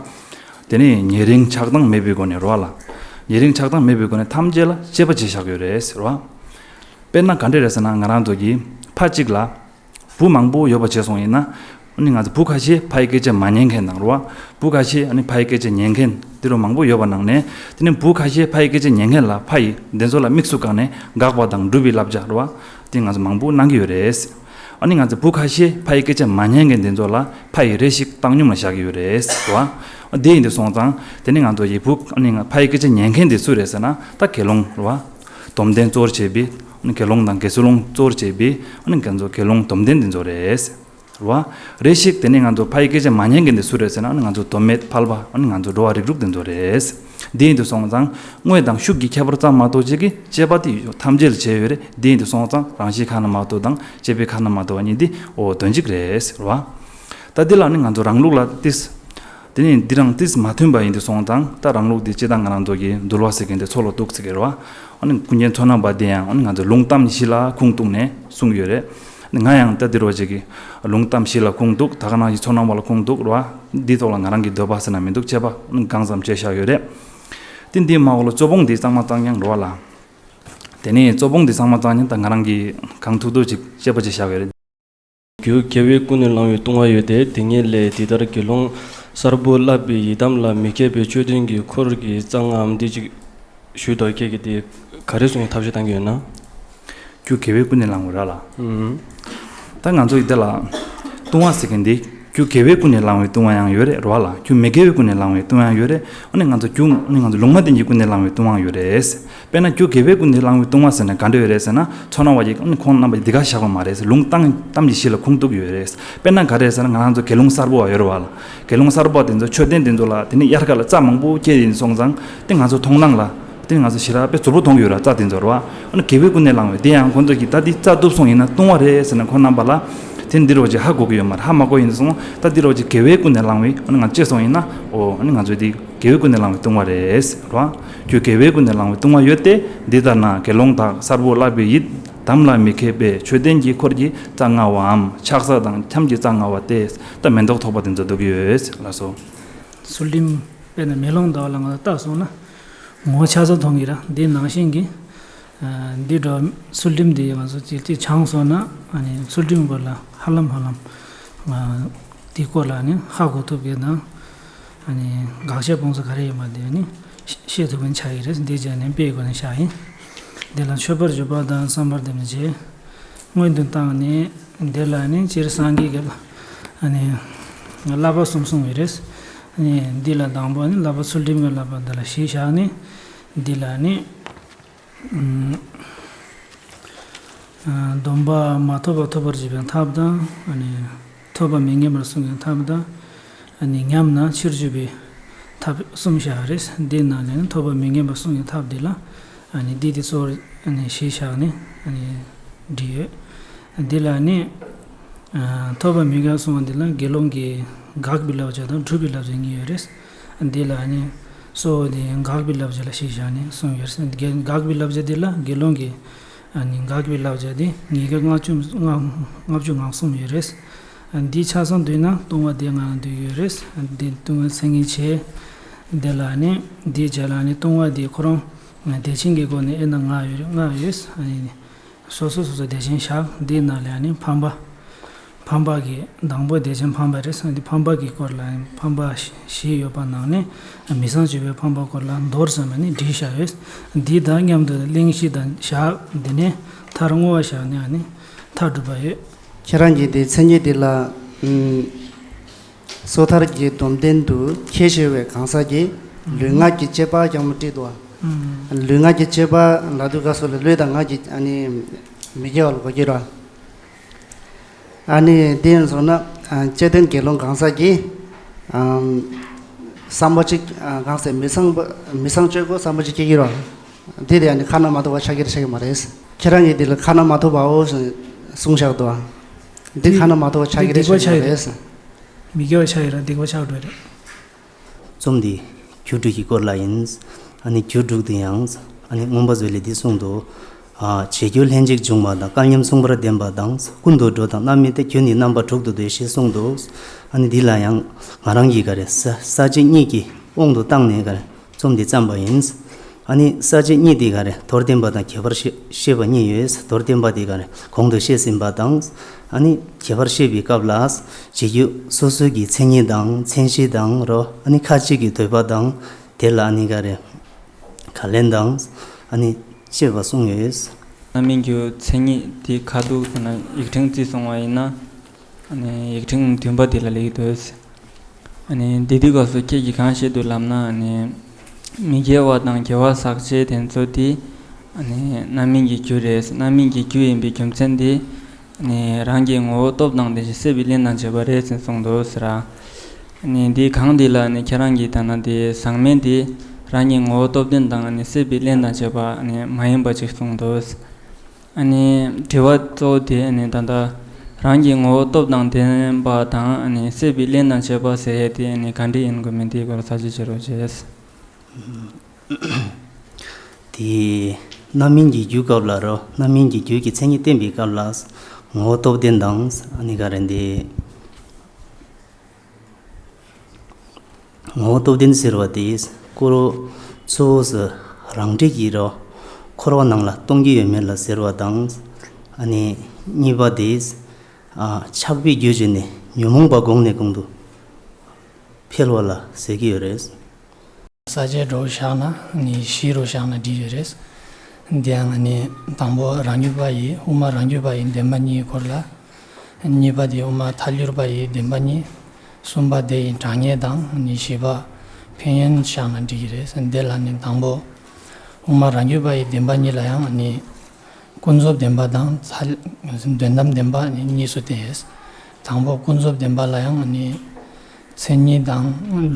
དེ་ནི་ཉེ་རིང་ཆགས་སྡང་མེད་པའི་སྒོ་ནས་རོ་ལ། ཉེ་རིང་ཆགས་སྡང་མེད་པའི་སྒོ་ནས་ཐམས་ཅད་ལ་གཅེས་པ་བྱས་བཞག་ཡོད་རེད་ཟེར་བ། དཔེར་ན་ག་འདྲ་རེད་ཟེར་ན་ང་རང་ཚོ་གི་ཕ་གཅིག་ལ་བུ་མང་པོ་ཡོད་པ་བྱས་སོང་ཡིན་ན། ཨ་ནི་ང་ཚོ་བུ་ཁ་ཤས་ཕ་ཡི་སྐད་ཆ་མ་ཉན་མཁན་དང་རོ། བུ་ཁ་ཤས་ཨ་ནི་ཕ་ཡི་སྐད་ཆ་ཉན་མཁན་དེ་རུ་མང་པོ་ཡོད་པ་ནང་ནས་དེ་ནི་བུ་ཁ་ཤས་ཕ་ཡི་སྐད་ཆ་ཉན་མཁན་ལ་ཕ་ཡིས་དེ་ཚོ་ལ་དམིགས་སུ་བཀར་ནས་དགག་པ་དང་སྒྲུབ་པའི་བསླབ་བྱ་རོ། དེ་ང་ཚོ་མང་པོ་གནང་གི་ཡོད་རེད། ཨ་ནི་ང་ཚོ་བུ་ཁ་ཤས་ཕ་ཡི་སྐད་ཆ་མ་ཉན་མཁན་དེ་ཚོ་ལ་ཕ་ཡིས་རེ་ཞིག་བཏང་སྙོམས་ལ་བཞག་གི་ཡོད་རེད་ཟེར་བ། དེ་ཡིན་དུས་སོང་ཙང་དེ་ནི་ང་ཚོ་ཡི་བུ་ཨ་ནི་ཕ་ཡི་སྐད་ཆ་ཉན་མཁན་དེ་སུ་རེད་ཟེར་ན་ད་དགེ་སློང་རེད་བ། སྡོམ་ལྡན་གཙོར་བྱས་པའི་ཨ་ནི་དགེ་སློང་དང་དགེ་ཚུལ་སློང་གཙོར་བྱས་པའི་ཨ་ནི་ང་ཚོ་དགེ་སློང་སྡོམ་ལྡན་དེ་ཚོ་རེད་ཟེར་བ། རེ་ཞིག་དེ་ནི་ང་ཚོ་ཕ་ཡི་སྐད་ཆ་མ་ཉན་མཁན་དེ་སུ་རེད་ཟེར་ན་ཨ་ནི་ང་ཚོ་སྡོམ་མེད་ཕལ་པ་ཨ་ནི་ང་ཚོ་འགྲོ་བ་རིགས་དྲུག་དེ་ཚོ་རེད། འདི་ཡིན་དུ་སོང་ཙང་དངོས་དང་ཤུགས་ཀྱི་ཁྱད་པར་ཙམ་མ་གཏོགས་ཅིག་གི་དཔྱད་པ་དེ་ཐམས་ཅད་ལ་བྱས་ཡོད་རེད། འདི་ཡིན་དུ་སོང་ཙང་རང་བཞིན་ཁ་ན་མ་ཐོ་དང་དཔྱད་པའི་ཁ་ན་མ་ཐོ་བ་གཉིས་འདི་འོ་དོན་གཅིག་རེད་ཟེར་བ། ད་འདི་ལ་ནི་ང་ཚོ་རང་ལུགས་ལ་ཏིས། དེ་ནི་འདི་རང་ཏིས་མ་མཐུན་པ་ཡིན་དུ་སོང་ཙང་ད་རང་ལུགས་འདི་སྤྱི་དང་ང་རང་ཚོ་གི་འདུལ་བ་ཟེར་མཁན་དེ་ཚོ་ལ་གཏུགས་ཟེར་གི་རེད་བ། ཨ་ནི་ཀུན་མཁྱེན་མཚོ་སྣ་བ་དེ་ཡང་ཨ་ནི་ང་ཚོ་ལུང་གཏམ་བཞི་ལ་ཁུངས་གཏུགས་ནས་གསུངས་ཡོད་རེད། ང་ཡང་ད་འདི་རོ་ཅིག་གི་ལུང་གཏམ་བཞི་ལ་ཁུངས་གཏུགས། ད་ག་ནང་བཞིན་མཚོ་སྣ་བ་ལ་ཁུངས་གཏུགས་རོ། འདིའི་ཐོག་ལ་ང་རང་གི་འདོད་པ་ཟེར་ན་མི་འདུག་དཔྱད་པ་གང་ཙམ་བྱས་བཞག་ཡོད་རེད། དེ་འདིའི་མ་འོག་ལ་རྩོད་སྤོང་འདི་གཙང་མ་གཙང་རྐྱང་རོ་ལ། དེ་ནས་རྩོད་སྤོང་འདི་གཙང་མ་གཙང་རྐྱང་ད་ང་རང་གི་གང་ཐུབ་ཐུབ་ཅིག་དཔྱད་པ་བྱས་བཞག་ཡོད་རེད། རྒྱུ་དགེ་བའི་ཀུན་ནས་བསླང་བའི་ལྟུང་བ་ཡོད་དེ། དེ་ཉིད་ལས་འདི་ལྟར་དགེ་སློང་གསར་བུ་བསླབ་པའི་ཡི་དམ་ལ་མི་དགེ་བའི་ཆོས་བདུན་གྱི་འཁོར་གྱི་རྩ་ལྔའམ་འདི་གཅིག་ཞུས་དོ། ཁྱེད་ཀྱིས་དེ་ག་རེ་གསུང་ཡང་ཐབས་ཤེས་བཏང་གི་ཡོད་ན། རྒྱུ་དགེ་བའི་ཀུན་ནས་བསླང་བའི་ར་ལ། ཨུམ། ད་ང་ཚོ་ཡི་དེ་ལ་ལྟུང་བ་ཟེར་མཁན་འདི་ རྒྱུ་དགེ་བའི་ཀུན་ནས་བསླང་བའི་ལྟུང་བ་ཡང་ཡོད་རེད་རེད་བ་ལ། རྒྱུ་མི་དགེ་བའི་ཀུན་ནས་བསླང་བའི་ལྟུང་བ་ཡང་ཡོད་རེད། ཨ་ནི་ང་ཚོ་རྒྱུ་ཨ་ནི་ང་ཚོ་ལུང་མ་བསྟན་གྱི་ཀུན་ནས་བསླང་བའི་ལྟུང་བའང་ཡོད་རེད། དཔེར་ན་རྒྱུ་དགེ་བའི་ཀུན་ནས་བསླང་བའི་ལྟུང་བ་ཟེར་ན་ག་འདྲ་ཡོད་རེད་ཟེར་ན། མཚོ་སྣ་བ་ཞིག་ཨ་ནི་ཁོང་རྣམ་པ་འདི་ག་བཞག་པ་མ་རེད་ཟེར། ལུང་གཏམ་གཏམ་གྱི་གཞི་ལ་ཁུངས་གཏུགས་ཡོད་རེད། དཔེར་ན་ག་རེ་ཟེར་ན་ང་རང་ཚོ་དགེ་སློང་གསར་པ་བ་ཡོད་རེད་བ་ལ། དགེ་སློང་གསར་པ་དེ་ཚོ་མཆོད་རྟེན་དེ་ཚོ་ལ་དེ་ནི་དབྱར་ཁ་ལ་རྩྭ་མང་པོ་སྐྱེས་ཡིན་སོང་ཙང་དེ་ང་ཚོ་མཐོང་སྣང་ལ། དེ་ང་ཚོ་ཞེ་དྲག་དཔེ་རྫོབ་པོ་མཐོང་གི་ཡོད་ར། རྩྭ་དེ་ཚོ་ར་བ། ཨ་ནི་དགེ་བའི་ཀུན་ནས་བསླང་བའི་དེ་ཡང་ཁོ་ཚོ་གིས་ད་འདི་རྩྭ་གཏུབས་སོང་ཡིན་ན་ལྟུང་བ་རེད་ཟེར་ན་ཁོ་རྣམ་པ་ལ་དེ་འདི་རོ་ཅིག་ཧ་གོ་གི་ཡོད་མ་རེད། ཧ་མ་གོ་ཡིན་སོང་ད་འདི་རོ་ཅིག་དགེ་བའི་ཀུན་ནས་བསླང་བའི་ཨ་ནི་ང་ཅེས་སོང་ཡིན་ན་ཨོ་ཨ་ནི་ང་ཚོས་འདི་དགེ་བའི་ཀུན་ནས་བསླང་བའི་ལྟུང་བ་རེད་ཟེར་ར་བ། ཁྱོད་དགེ་བའི་ཀུན་ནས་བསླང་བའི་ལྟུང་བ་ཡོད་དེ། འདི་ལྟར་ན་དགེ་སློང་དག་གསར་བུ་བསླབ་པའི་ཡིད། དམ་ལ་མི་མཁས་པས་མཆོད་རྟེན་གྱི་འཁོར་གྱི་རྩྭ་བསྔལ་བའམ་ཕྱག་ས་དང་ཁྱམས་ཀྱི་རྩྭ་བསྔལ་བ་སྟེ། ད་མེ་ཏོག་ཐོགས་པ་དེ་ཚོ་འདུག་གི་ཡོད་ལགས་སོ། ཚུལ་ཁྲིམས། དཔེར་ན་མེ་ལོང་ཟླ་བ་ལ་ང་ཚོ་བལྟས་སོང་ན་ངོ་ཆ་ཚང་མཐོང་གི་ར། འདི་ནང་བཞིན་གྱི་འདི་འདྲ་ཚུལ་ཁྲིམས་འདི་ང་ཚོ་ཅིག་ཅིག་སྦྱངས་སོང་ན་ཨ་ནི་ཚུལ་ཁྲིམས་སྐོར་ལ་ཧ་ལམ་ཧ་ལམ་འདི་སྐོར་ལ་ནི་ཧ་གོ་ཐུབ་མཁན་དང་ཨ་ནི་དགག་བྱ་སྤོང་ཚུལ་ག་རེ་ཡིན་པ་དེ་ནི་ཤེས་ཐུབ་མཁན་ཆགས་ཀྱི་རེད། འདི་བྱས་ནས་དཔེའི་སྒོ་ནས་བཞག་ཡིན། འདི་ལ་མཆོད་པར་བརྗོད་པ་དང་བསམ་པར་འདེབས་ནས་བྱས། སྔོན་དུ་བཏང་ནས་འདི་ལ་ནི་སྤྱིར་སངས་རྒྱས་ཀྱི་ཨ་ནི་བསླབ་པ་གསུམ་གསུངས་ཡོད་རེད། ཨ་ནི་འདི་ལ་དང་པོ་ནི་བསླབ་པ་ཚུལ་ཁྲིམས་ཀྱི་བསླབ་པ་འདི་ལ་གཞི་བཞག་ནས་འདི་ལ་ནི་ཨ་སྡོམ་པ་མ་ཐོབ་པ་ཐོབ་པར་བྱེད་པའི་ཐབས་དང་ཨ་ནི་ཐོབ་པ་མི་ཉམས་པར་སྲུང་བའི་ཐབས་དང་། ཨ་ནི་ཉམས་ན་ཕྱིར་བཅོས་པའི་ཐབས་གསུམ་བཞག་རེད། འདི་ནང་ནས་ཐོབ་པ་མི་ཉམས་པར་སྲུང་བའི་ཐབས་འདི་ལ་ཨ་ནི་འདི་དེ་གཙོ་བོར་ཨ་ནི་གཞི་བཞག་ནས་ཨ་ནི་བྲིས་ཡོད། འདི་ལ་ནི་ཨ་ཐོབ་པ་མི་ཉམས་པར་སྲུང་བ་འདི་ལ་དགེ་སློང་གི་དགག་པའི་བསླབ་བྱ་དང་སྒྲུབ་པའི་བསླབ་བྱ་གཉིས་ཡོད་རེད། འདི་ལ་ནི་གཙོ་བོ་དེ་དགག་པའི་བསླབ་བྱ་ལ་གཞི་བཞག་ནས་གསུངས་ཡོད་རེད། དགེ་དགག་པའི་བསླབ་བྱ་འདི་ལ་དགེ་སློང་གི་ཨ་ནི་དགག་པའི་བསླབ་བྱ་དེ་ཉིས་བརྒྱ་ལྔ་བཅུ་ལྔ་བཅུ་ང་གསུམ་ཡོད་རེད། འདི་ཆ་ཚང་བསྡུས་ན་ལྟུང་བ་སྡེ་ལྔ་འདུས་ཡོད་རེད། འདི་ལྟུང་བའི་མཚན་ཉིད་བྱས། འདི་ལ་ནི་འདིའི་རྗེས་ལ་ནི་ལྟུང་བ་འདི་ཁོ་རང་སྡེ་ཚན་གྱི་སྒོ་ནས་དབྱེ་ན་ལྔ་ཡོད་རེད། ལྔ་ཡོད། ཨ་ནི་སོ་སོ་སོ་སོ་སྡེ་ཚན་བཞག་འདིའི་ནང་ལ་ནི་ཕམ་པ། ཕམ་པ་གི་དང་པོ་སྡེ་ཚན་ཕམ་པ་རེད། འདི་ཕམ་པ་གི་སྐོར་ལ་ཕམ་པ་བཞི་ཡོད་པ་ནང་ནས་མི་ཚངས་སྤྱོད་པའི་ཕམ་པ་སྐོར་ལ་མདོར་ཙམ་ནི་བྲིས་བཞག་ཡོད། འདི་དང་མཉམ་དུ་གླེང་གཞི་དང་བཞག་འདི་ནས་མཐར་བསྔོ་བ་བཞག་ནས་ཨ་ནི་མཐར་སྒྲུབ་པ་ཡོད། ཁྱེད་རང་གིས་དེ་མཚན་ཉིད་འདི་ལ་ཨུམ། སོ་ཐར་གྱི་སྡོམ་ལྡན་དུ་ཁྱད་ཆེ་བའི་གང་ཟག་གིས་ལུས་ངག་གི་བཅས་པ་ཀྱང་བྲིས་འདུག་ཨ། ལུས་ངག་གི་བཅས་པ་ལབ་དུས་སྐབས་སུ་ལ་ལུས་དང་ངག་གི་ཨ་ནི་མི་དགེ་བ་ལ་གོ་གི་ར། ཨ་ནི་དེ་ཡིན་སོང་ན་ཨ་བཅས་ལྡན་དགེ་སློང་གང་ཟག་གིས་ཨམ་བསམ་པ་གཅིག་ཨ་གང་ཟེར་མི་ཚངས་པ་མི་ཚངས་སྤྱོད་དགོས་བསམ་པ་གཅིག་སྐྱེ་གི་ར། འདི་དེ་ཨ་ནི་ཁ་ན་མ་ཐོ་བ་ཆགས་ཀྱི་རེད་ཆགས་ཀྱི་མ་རེད། ཁྱེད་རང་གིས་འདི་ལ་ཁ་ན་མ་ཐོ་བའོ་གསུངས་བཞག་འདུག་ཨ། འདི་ཁ་ན་མ་ཐོ་བ་ཆགས་ཀྱི་རེད་ཆགས་ཀྱི་མ་རེད། མི་དགེ་བ་ཆགས་ཡོད་ར་སྡིག་པ་ཆགས་འགྲོ་རེད། རྩོམ་འདི་རྒྱུད་དྲུག་གི་སྐོར་ལ་ཡིན། ཨ་ནི་རྒྱུད་དྲུག་དུ་ཡང་ཨ་ནི་མངོན་པ་མཛོད་ལས་འདི་གསུངས་འདུག་ཨ་བྱེད་རྒྱུ་ལྷན་ཅིག་འབྱུང་བ་དང་། སྐལ་མཉམ་མཚུངས་པར་ལྡན་པ་དང་། ཀུན་ཏུ་འགྲོ་དང་རྣམ་སྨིན་ཏེ། རྒྱུ་ནི་རྣམ་པ་དྲུག་ཏུ་འདོད། ཞེས་གསུངས་འདུག་ཨ་ནི་འདི་ལ་ཡང་ང་རང་གིས་ག་རེ་ས་ས་བཅད་གཉིས་ཀྱི་དབང་དུ་བཏང་ནས་ག་རེ་རྩོམ་འདི་བརྩམས་པ་ཡིན། ཨ་ནི་ས་བཅད་གཉིས་འདི་ག་རེ་མདོར་བསྟན་པ་དང་ཁྱད་པར་བཤད་བཤད་པ་གཉིས་ཡོད། མདོར་བསྟན་པ་འདི་ག་རེ་གོང་དུ་བཤད་ཟིན་པ་དང་། ཨ་ནི་ཁྱད་པར་བཤད་པའི་སྐབས་ལ་བྱེད་རྒྱུ་སོ་སོའི་གི་མཚན་ཉིད་དང་མཚན་གཞི་དང་རོ། ཨ་ནི་ཁ་ཅིག་གི་འདོད་པ་དང་དེ་ལ་ཨ་ནི་ག་རེ་ག་ལན་དང་ཨ་ནི་བཤད་པ་གསུངས་ཡོད། རྣམ་སྨིན་གྱི་མཚན་ཉིད་དེ་ཁ་ཐུག་ཟེར་ན་ཡིག་ཕྲེང་བརྩིས་སོང་བ་ཡིན་ན། ཨ་ནི་ཡིག་ཕྲེང་བདུན་པ་དེ་ལ་སླེབས་འདུག་ཨ་ནི་འདི་དུས་སྐབས་སུ་ཁྱེད་ཀྱིས་གང་བཤད་འདུག་ལབ་ན། ཨ་ནི་མི་དགེ་བ་དང་དགེ་བ་བསགས་བྱེད་དེ་ཚོ་དེ་ཨ་ནི་རྣམ་སྨིན་གྱི་རྒྱུ་རེད། རྣམ་སྨིན་གྱི་རྒྱུ་ཡིན་པའི་རྒྱུ་མཚན་དེ་ཨ་ནི་རང་གི་ངོ་བོ་སྟོབས་དང་ལྡན་ཞིང་སྲེད་པའི་རླན་དང་བཅས་པ་རེད་ཅེས་གསུངས་འདུག་ཟེར། ཨ་ནི་འདི་གང་འདི་ལ་ཨ་ནི་ཁྱེད་རང་གིས་ད་ན་དེ་ཟག་མེད་དེ་རང་གི་ངོ་བོ་སྟོབས་ལྡན་དང་ཨ་ནི་སྲེད་པའི་རླན་དང་བཅས་པ་ཨ་ནི་མ་ཡིན་པ་ཅིག་གསུངས་འདུག་ཨ་ནི་དྲི་བ་གཙོ་བོ་དེ་ཨ་ནི་ད་ལྟ་རང་གི་ངོ་བོ་སྟོབས་དང་ལྡན་པ་དང་ཨ་ནི་སྲེད་པའི་རླན་དང་བཅས་པ་ཟེར་ཡས་དེ་ཨ་ནི་ག་འདྲ་ཡིན་དགོས་མིན་དེའི་སྐོར་ལ་ཐག་གཅོད་བྱེད་རོགས་བྱས། དེ་རྣམ་སྨིན་གྱི་རྒྱུ་སྐབས་ལ་རོ། རྣམ་སྨིན་གྱི་རྒྱུ་གི་མཚན་ཉིད་བསྟན་པའི་སྐབས་ལ་ངོ་བོ་སྟོབས་ལྡན་དང་ཨ་ནི་ག་རེ་འདི། ངོ་བོ་སྟོབས་ལྡན་ཟེར་བ་དེ་སྐུ་རུ་གཙོ་བོ་སུ་རང་འགྲེལ་གྱི་རོ། འཁོར་བ་ནང་ལ་གཏོང་གི་ཡོད་མེད་ལ་ཟེར་བ་དང་། ཨ་ནི་གཉིས་པ་དེ་ཨ་ཆགས་པའི་རྒྱུ་བྱས་ནས་ཉོན་མོངས་པ་གོང་ནས་གོང་དུ་འཕེལ་བ་ལ་ཟེར་གྱི་ཡོད་རེད། ས་བཅད་དྲུག་བཞག་ན་ནི་བཞི་རུ་བཞག་ན་འགྲིག་ཡོད་རེད། འདི་ཡང་ནི་དང་པོ་རང་རྒྱུད་པ་ཡི་དབུ་མ་རང་རྒྱུད་པ་ཡི་བདེན་པ་གཉིས་སྐོར་ལ། གཉིས་པ་དེ་དབུ་མ་ཐལ་འགྱུར་བ་ཡི་བདེན་པ་གཉིས། གསུམ་པ་དེ་ཡི་དྲང་ངེས་དང་ནི་བཞི་པ་ཕན་ཡོན་བཞག་ན་འགྲིག་གི་རེད། དེ་ལ་ནི་དང་པོ་དབུ་མ་རང་རྒྱུད་པ་ཡི་བདེན་པ་གཉིས་ལ་ཡང་ནི་ཀུན་རྫོབ་བདེན་པ་དང་ཚ་དོན་དམ་བདེན་པ་ནི་གཉིས་སུ་བསྟན་ཡོད། དང་པོ་ཀུན་རྫོབ་བདེན་པ་ལ་ཡང་ནི་མཚན་ཉིད་དང་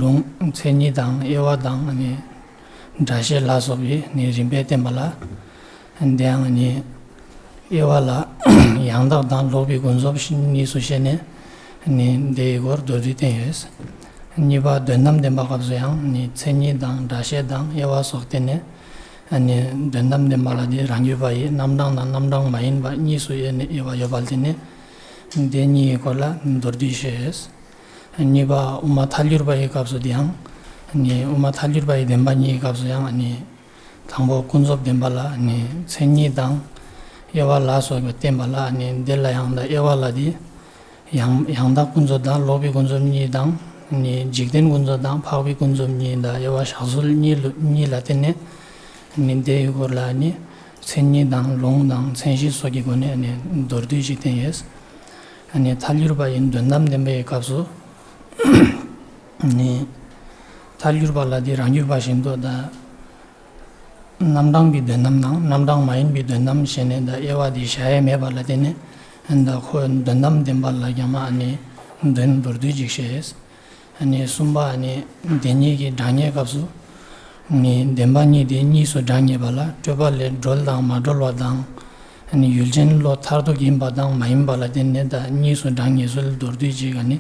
ལུང་མཚན་ཉིད་དང་དབྱེ་བ་དང་ནི་སྒྲ་བཤད་ལ་སོགས་པའི་ནི་རིམ་པས་བསྟན་པ་ལ། དེའང་ནི་དབྱེ་བ་ལ་ཡང་དག་དང་ལོག་པའི་ཀུན་རྫོབ་གཉིས་སུ་བཤད་ནས་ནི་དེའི་སྐོར་མདོར་བསྡུས་བསྟན་ཡོད། གཉིས་པ་དོན་དམ་བདེན་པ་སྐབས་སུ་ཡང་ནི་མཚན་ཉིད་དང་སྒྲ་བཤད་དང་དབྱེ་བ་སོགས་བསྟན་ནས་ནི་དོན་དམ་བདེན་པ་ལ་དེ་རང་རྒྱུད་པ་ཡི་རྣམ་གྲངས་དང་རྣམ་གྲངས་མ་ཡིན་པ་གཉིས་སུ་དབྱེ་ནས་དབྱེ་བ་ཡོད་པ་ལ་བརྟེན་ནས་དེ་གཉིས་ཀྱི་སྐོར་ལ་མདོར་བསྡུས་བཤད་ཡོད། གཉིས་པ་དབུ་མ་ཐལ་འགྱུར་བ་ཡི་སྐབས་སུ་དེའང་ནི་དབུ་མ་ཐལ་འགྱུར་བ་ཡི་བདེན་པ་གཉིས་ཀྱི་སྐབས་སུ་ཡང་ནི། དང་པོ་ཀུན་རྫོབ་བདེན་པ་ལ་ནི་མཚན་ཉིད་དང་དབྱེ་བ་ལ་སོགས་པ་བསྟན་པ་ལ་ནི་འདི་ལ་ཡང་དང་དབྱེ་བ་ལ་དེ་ཡང་ཡང་དག་ཀུན་རྫོབ་དང་ལོག་པའི་ཀུན་རྫོབ་གཉིས་དང་ནི་འཇིག་རྟེན་ཀུན་རྫོབ་དང་འཕགས་པའི་ཀུན་རྫོབ་གཉིས་དང་དབྱེ་བ་བཞག་ཚུལ་གཉིས་ལ་གཉིས་ལ་བརྟེན་ནས་ནི་དེའི་སྐོར་ལ་ནི་མཚན་ཉིད་དང་ལུང་དང་མཚན་གཞི་སོགས་ཀྱི་སྒོ་ནས་ནི་མདོར་བསྡུས་ཤིག་བསྟན་ཡོད། ནི་ཐལ་འགྱུར་བ་ཡི་དོན་དམ་བདེན་པའི་སྐབས་སུ་ནི་ཐལ་འགྱུར་བ་ལ་དེ་རང་རྒྱུད་པ་བཞིན་དུ་དང་། རྣམ་གྲངས་ཀྱི་དོན་དམ་དང་རྣམ་གྲངས་མ་ཡིན་པའི་དོན་དམ་ཞེས་ནས་ད་དབྱེ་བ་དེ་བྱ་ཡས་མེད་པ་ལ་བརྟེན་ནས་ད་ཁོ་དོན་དམ་བདེན་པ་ལ་ཀྱང་མ་ནི་དོན་མདོར་བསྡུས་ཅིག་བྱས། ནི་གསུམ་པ་ནི་དེ་གཉིས་ཀྱི་དྲང་ངེས་སྐབས་སུ་ནི་བདེན་པ་གཉིས་དེ་གཉིས་སུ་དྲང་ངེས་པ་ལ་སྤྲོས་པ་ལས་གྲོལ་དང་མ་གྲོལ་བ་དང་ནི་ཡུལ་ཅན་བློ་མཐར་ཐུག་ཡིན་པ་དང་མ་ཡིན་པ་ལ་བརྟེན་ནས་ད་གཉིས་སུ་དྲང་ངེས་སུ་མདོར་བསྡུས་ཅིག་ནི་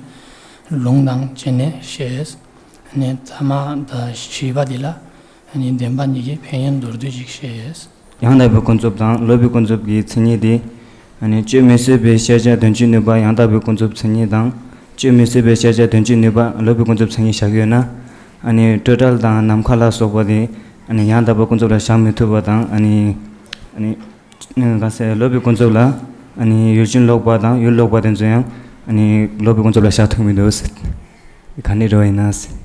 ལུང་དང་བཅས་ནས་བཤད། ནི་ཐ་མ་ད་བཞི་པ་དེ་ལ། ནི་བདེན་པ་གཉིས་ཀྱི་ཕན་ཡོན་མདོར་བསྡུས་ཤིག་བཤད། ཡང་དག་པའི་ཀུན་རྫོབ་དང་ལོག་པའི་ཀུན་རྫོབ་ཀྱི་མཚན་ཉིད་དེ། ནི་གཅོད་མི་བཟོད་པའི་ཤེས་བྱ་དོན་སྤྱིའི་ནུས་པ་ཡང་དག་པའི་ཀུན་རྫོབ་མཚན་ཉིད་དང་། གཅོད་མི་བཟོད་པའི་ཤེས་བྱ་དོན་སྤྱིའི་ནུས་པ་ལོག་པའི་ཀུན་རྫོབ་མཚན་ཉིད་བཞག་ཡོད་ན། ནི་སྤྲོས་བྲལ་དང་ནམ་མཁའ་ལ་སོགས་པ་དེ། ནི་ཡང་དག་པའི་ཀུན་རྫོབ་ལ་བཞག་མི་ཐུབ་པ་དང་། ནི་ག་ཟེར་ལོག་པའི་ཀུན་རྫོབ་ལ། ནི་ཡུལ་ཅན་ལོག་པ་དང་ཡུལ་ལོག་པ་དེ་ཚོ་ཡང་། ནི་ལོག་པའི་ཀུན་རྫོབ་ལ་བཞག་ཐུབ་མི་འདུག་ཟེར། ག་ནས་འགྲོ་བ་ཡིན་ན་ཟེར།